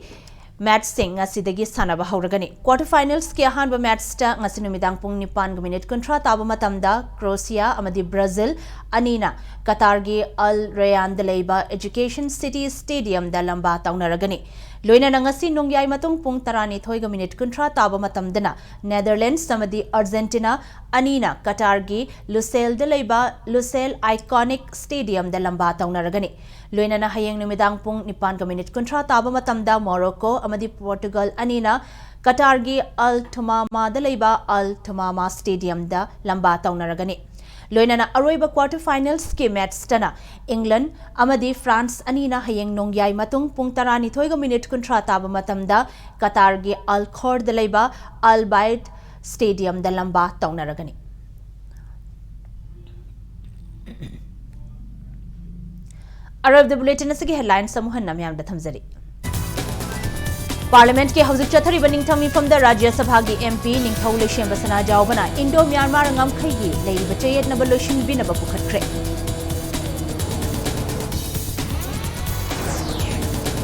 matchꯁꯤꯡ ꯉꯁꯤꯗꯒꯤ ꯁꯥꯟꯅꯕ ꯍꯧꯔꯒꯅꯤ꯫ Quarter finalsꯀꯤ ꯑꯍꯥꯟꯕ matchꯇ ꯉꯁꯤ ꯅꯨꯃꯤꯗꯥꯡ ꯄꯨꯡ ꯅꯤꯄꯥꯟꯒ ꯃꯤꯅꯤꯠ ꯀꯨꯟꯊ꯭ꯔꯥ ꯇꯥꯕ ꯃꯇꯝꯗ Croatia ꯑꯃꯗꯤ Brazil ꯑꯅꯤꯅ ꯀꯇꯥꯔꯒꯤ Al Rayanꯗ ꯂꯩꯕ Education City Stadiumꯗ ꯂꯝꯕꯥ ꯇꯧꯅꯔꯒꯅꯤ꯫ ꯂꯣꯏꯅꯅ ꯉꯁꯤ ꯅꯣꯡꯌꯥꯏ ꯃꯇꯨꯡ ꯄꯨꯡ ꯇꯔꯥꯅꯤꯊꯣꯏꯒ ꯃꯤꯅꯤꯠ ꯀꯨꯟꯊ꯭ꯔꯥ ꯇꯥꯕ ꯃꯇꯝꯗꯅ Netherlands ꯑꯃꯗꯤ Argentina ꯑꯅꯤꯅ ꯀꯇꯥꯔꯒꯤ ꯂꯨꯁꯦꯜꯗ ꯂꯩꯕ ꯂꯨꯁꯦꯜ Iconic Stadiumꯗ ꯂꯝꯕꯥ ꯇꯧꯅꯔꯒꯅꯤ꯫ ꯂꯣꯏꯅꯅ ꯍꯌꯦꯡ ꯅꯨꯃꯤꯗꯥꯡ ꯄꯨꯡ ꯅꯤꯄꯥꯟꯒ ꯃꯤꯅꯤꯠ ꯀꯨꯟꯊ꯭ꯔꯥ ꯇꯥꯕ ꯃꯇꯝꯗ Morocco ꯑꯃꯗꯤ Portugal ꯑꯅꯤꯅ ꯀꯇꯥꯔꯒꯤ Al Thumamada ꯂꯩꯕ Al Thumama Stadiumꯗ ꯂꯝꯕꯥ ꯇꯧꯅꯔꯒꯅꯤ꯫ ꯂꯣꯏꯅꯅ ꯑꯔꯣꯏꯕ quarter finalsꯀꯤ matchꯇꯅ England ꯑꯃꯗꯤ France ꯑꯅꯤꯅ ꯍꯌꯦꯡ ꯅꯣꯡꯌꯥꯏ ꯃꯇꯨꯡ ꯄꯨꯡ ꯇꯔꯥꯅꯤꯊꯣꯏꯒ ꯃꯤꯅꯤꯠ ꯀꯨꯟꯊ꯭ꯔꯥ ꯇꯥꯕ ꯃꯇꯝꯗ ꯀꯇꯥꯔꯒꯤ Al Khordꯗ ꯂꯩꯕ Al Bayt Stadiumꯗ ꯂꯝꯕꯥ ꯇꯧꯅꯔꯒꯅꯤ꯫ ꯑꯔꯣꯏꯕꯗ bulletin ꯑꯁꯤꯒꯤ headlines ꯑꯃꯨꯛ ꯍꯟꯅ ꯃꯌꯥꯝꯗ ꯊꯝꯖꯔꯤ꯫ Parliamentꯀꯤ ꯍꯧꯖꯤꯛ ꯆꯠꯊꯔꯤꯕ ꯅꯤꯡꯊꯝ ꯃꯤꯐꯝꯗ ꯔꯥꯖ꯭ꯌ ꯁꯚꯥꯒꯤ MP ꯅꯤꯡꯊꯧ ꯂꯩꯁꯦꯝꯕ ꯁꯅꯥꯖꯥꯎꯕꯅ Indo-Myanmar ꯉꯝꯈꯩꯒꯤ ꯂꯩꯔꯤꯕ ꯆꯌꯦꯠꯅꯕ ꯂꯣꯏꯁꯤꯟꯕꯤꯅꯕ ꯄꯨꯈꯠꯈ꯭ꯔꯦ꯫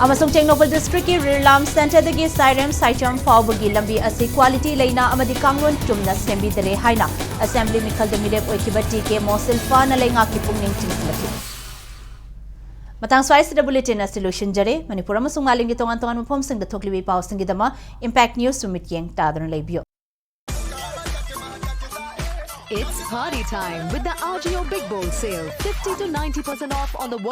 ꯑꯃꯁꯨꯡ ꯇꯦꯡꯅꯧꯄꯜ ꯗꯤꯁꯇ꯭ꯔꯤꯛꯀꯤ ꯔꯤꯔꯂꯥꯝ ꯁꯦꯟꯇꯔꯗꯒꯤ ꯁꯥꯏꯔꯦꯝ ꯁꯥꯏꯆꯝ ꯐꯥꯎꯕꯒꯤ ꯂꯝꯕꯤ ꯑꯁꯤ ꯀ꯭ꯋꯥꯂꯤꯇꯤ ꯂꯩꯅ ꯑꯃꯗꯤ ꯀꯥꯡꯂꯣꯟ ꯆꯨꯝꯅ ꯁꯦꯝꯕꯤꯗꯔꯦ ꯍꯥꯏꯅ ꯑꯦꯁꯦꯝꯕ꯭ꯂꯤ ꯃꯤꯈꯜꯗ ꯃꯤꯔꯦꯞ ꯑꯣꯏꯈꯤꯕ ꯇꯤ ꯀꯦ ꯃꯣꯁꯤꯜꯐꯥꯅ ꯂꯩꯉꯥꯛꯀꯤ ꯄꯨꯛꯅꯤꯡ ꯆꯤꯡꯁꯤꯜꯂꯛꯈꯤ꯫ ꯃꯇꯥꯡ ꯁ꯭ꯋꯥꯏꯁꯤꯗ ꯕꯨꯂꯦꯇꯤꯟ ꯑꯁꯤ ꯂꯣꯏꯁꯤꯟꯖꯔꯦ꯫ ꯃꯅꯤꯄꯨꯔ ꯑꯃꯁꯨꯡ ꯃꯥꯂꯦꯝꯒꯤ ꯇꯣꯉꯥꯟ ꯇꯣꯉꯥꯟꯕ ꯃꯐꯝꯁꯤꯡꯗ ꯊꯣꯛꯂꯤꯕ ꯏ ꯄꯥꯎꯁꯤꯡꯒꯤꯗꯃꯛ ꯏꯝꯄꯦꯛ ꯅ꯭ꯌꯨꯁ ꯃꯤꯠꯌꯦꯡ ꯇꯥꯗꯨꯅ ꯂꯩꯕꯤꯌꯨ꯫ It's party time with the Ajio Big Bowl sale. Fifty to ninety percent off on the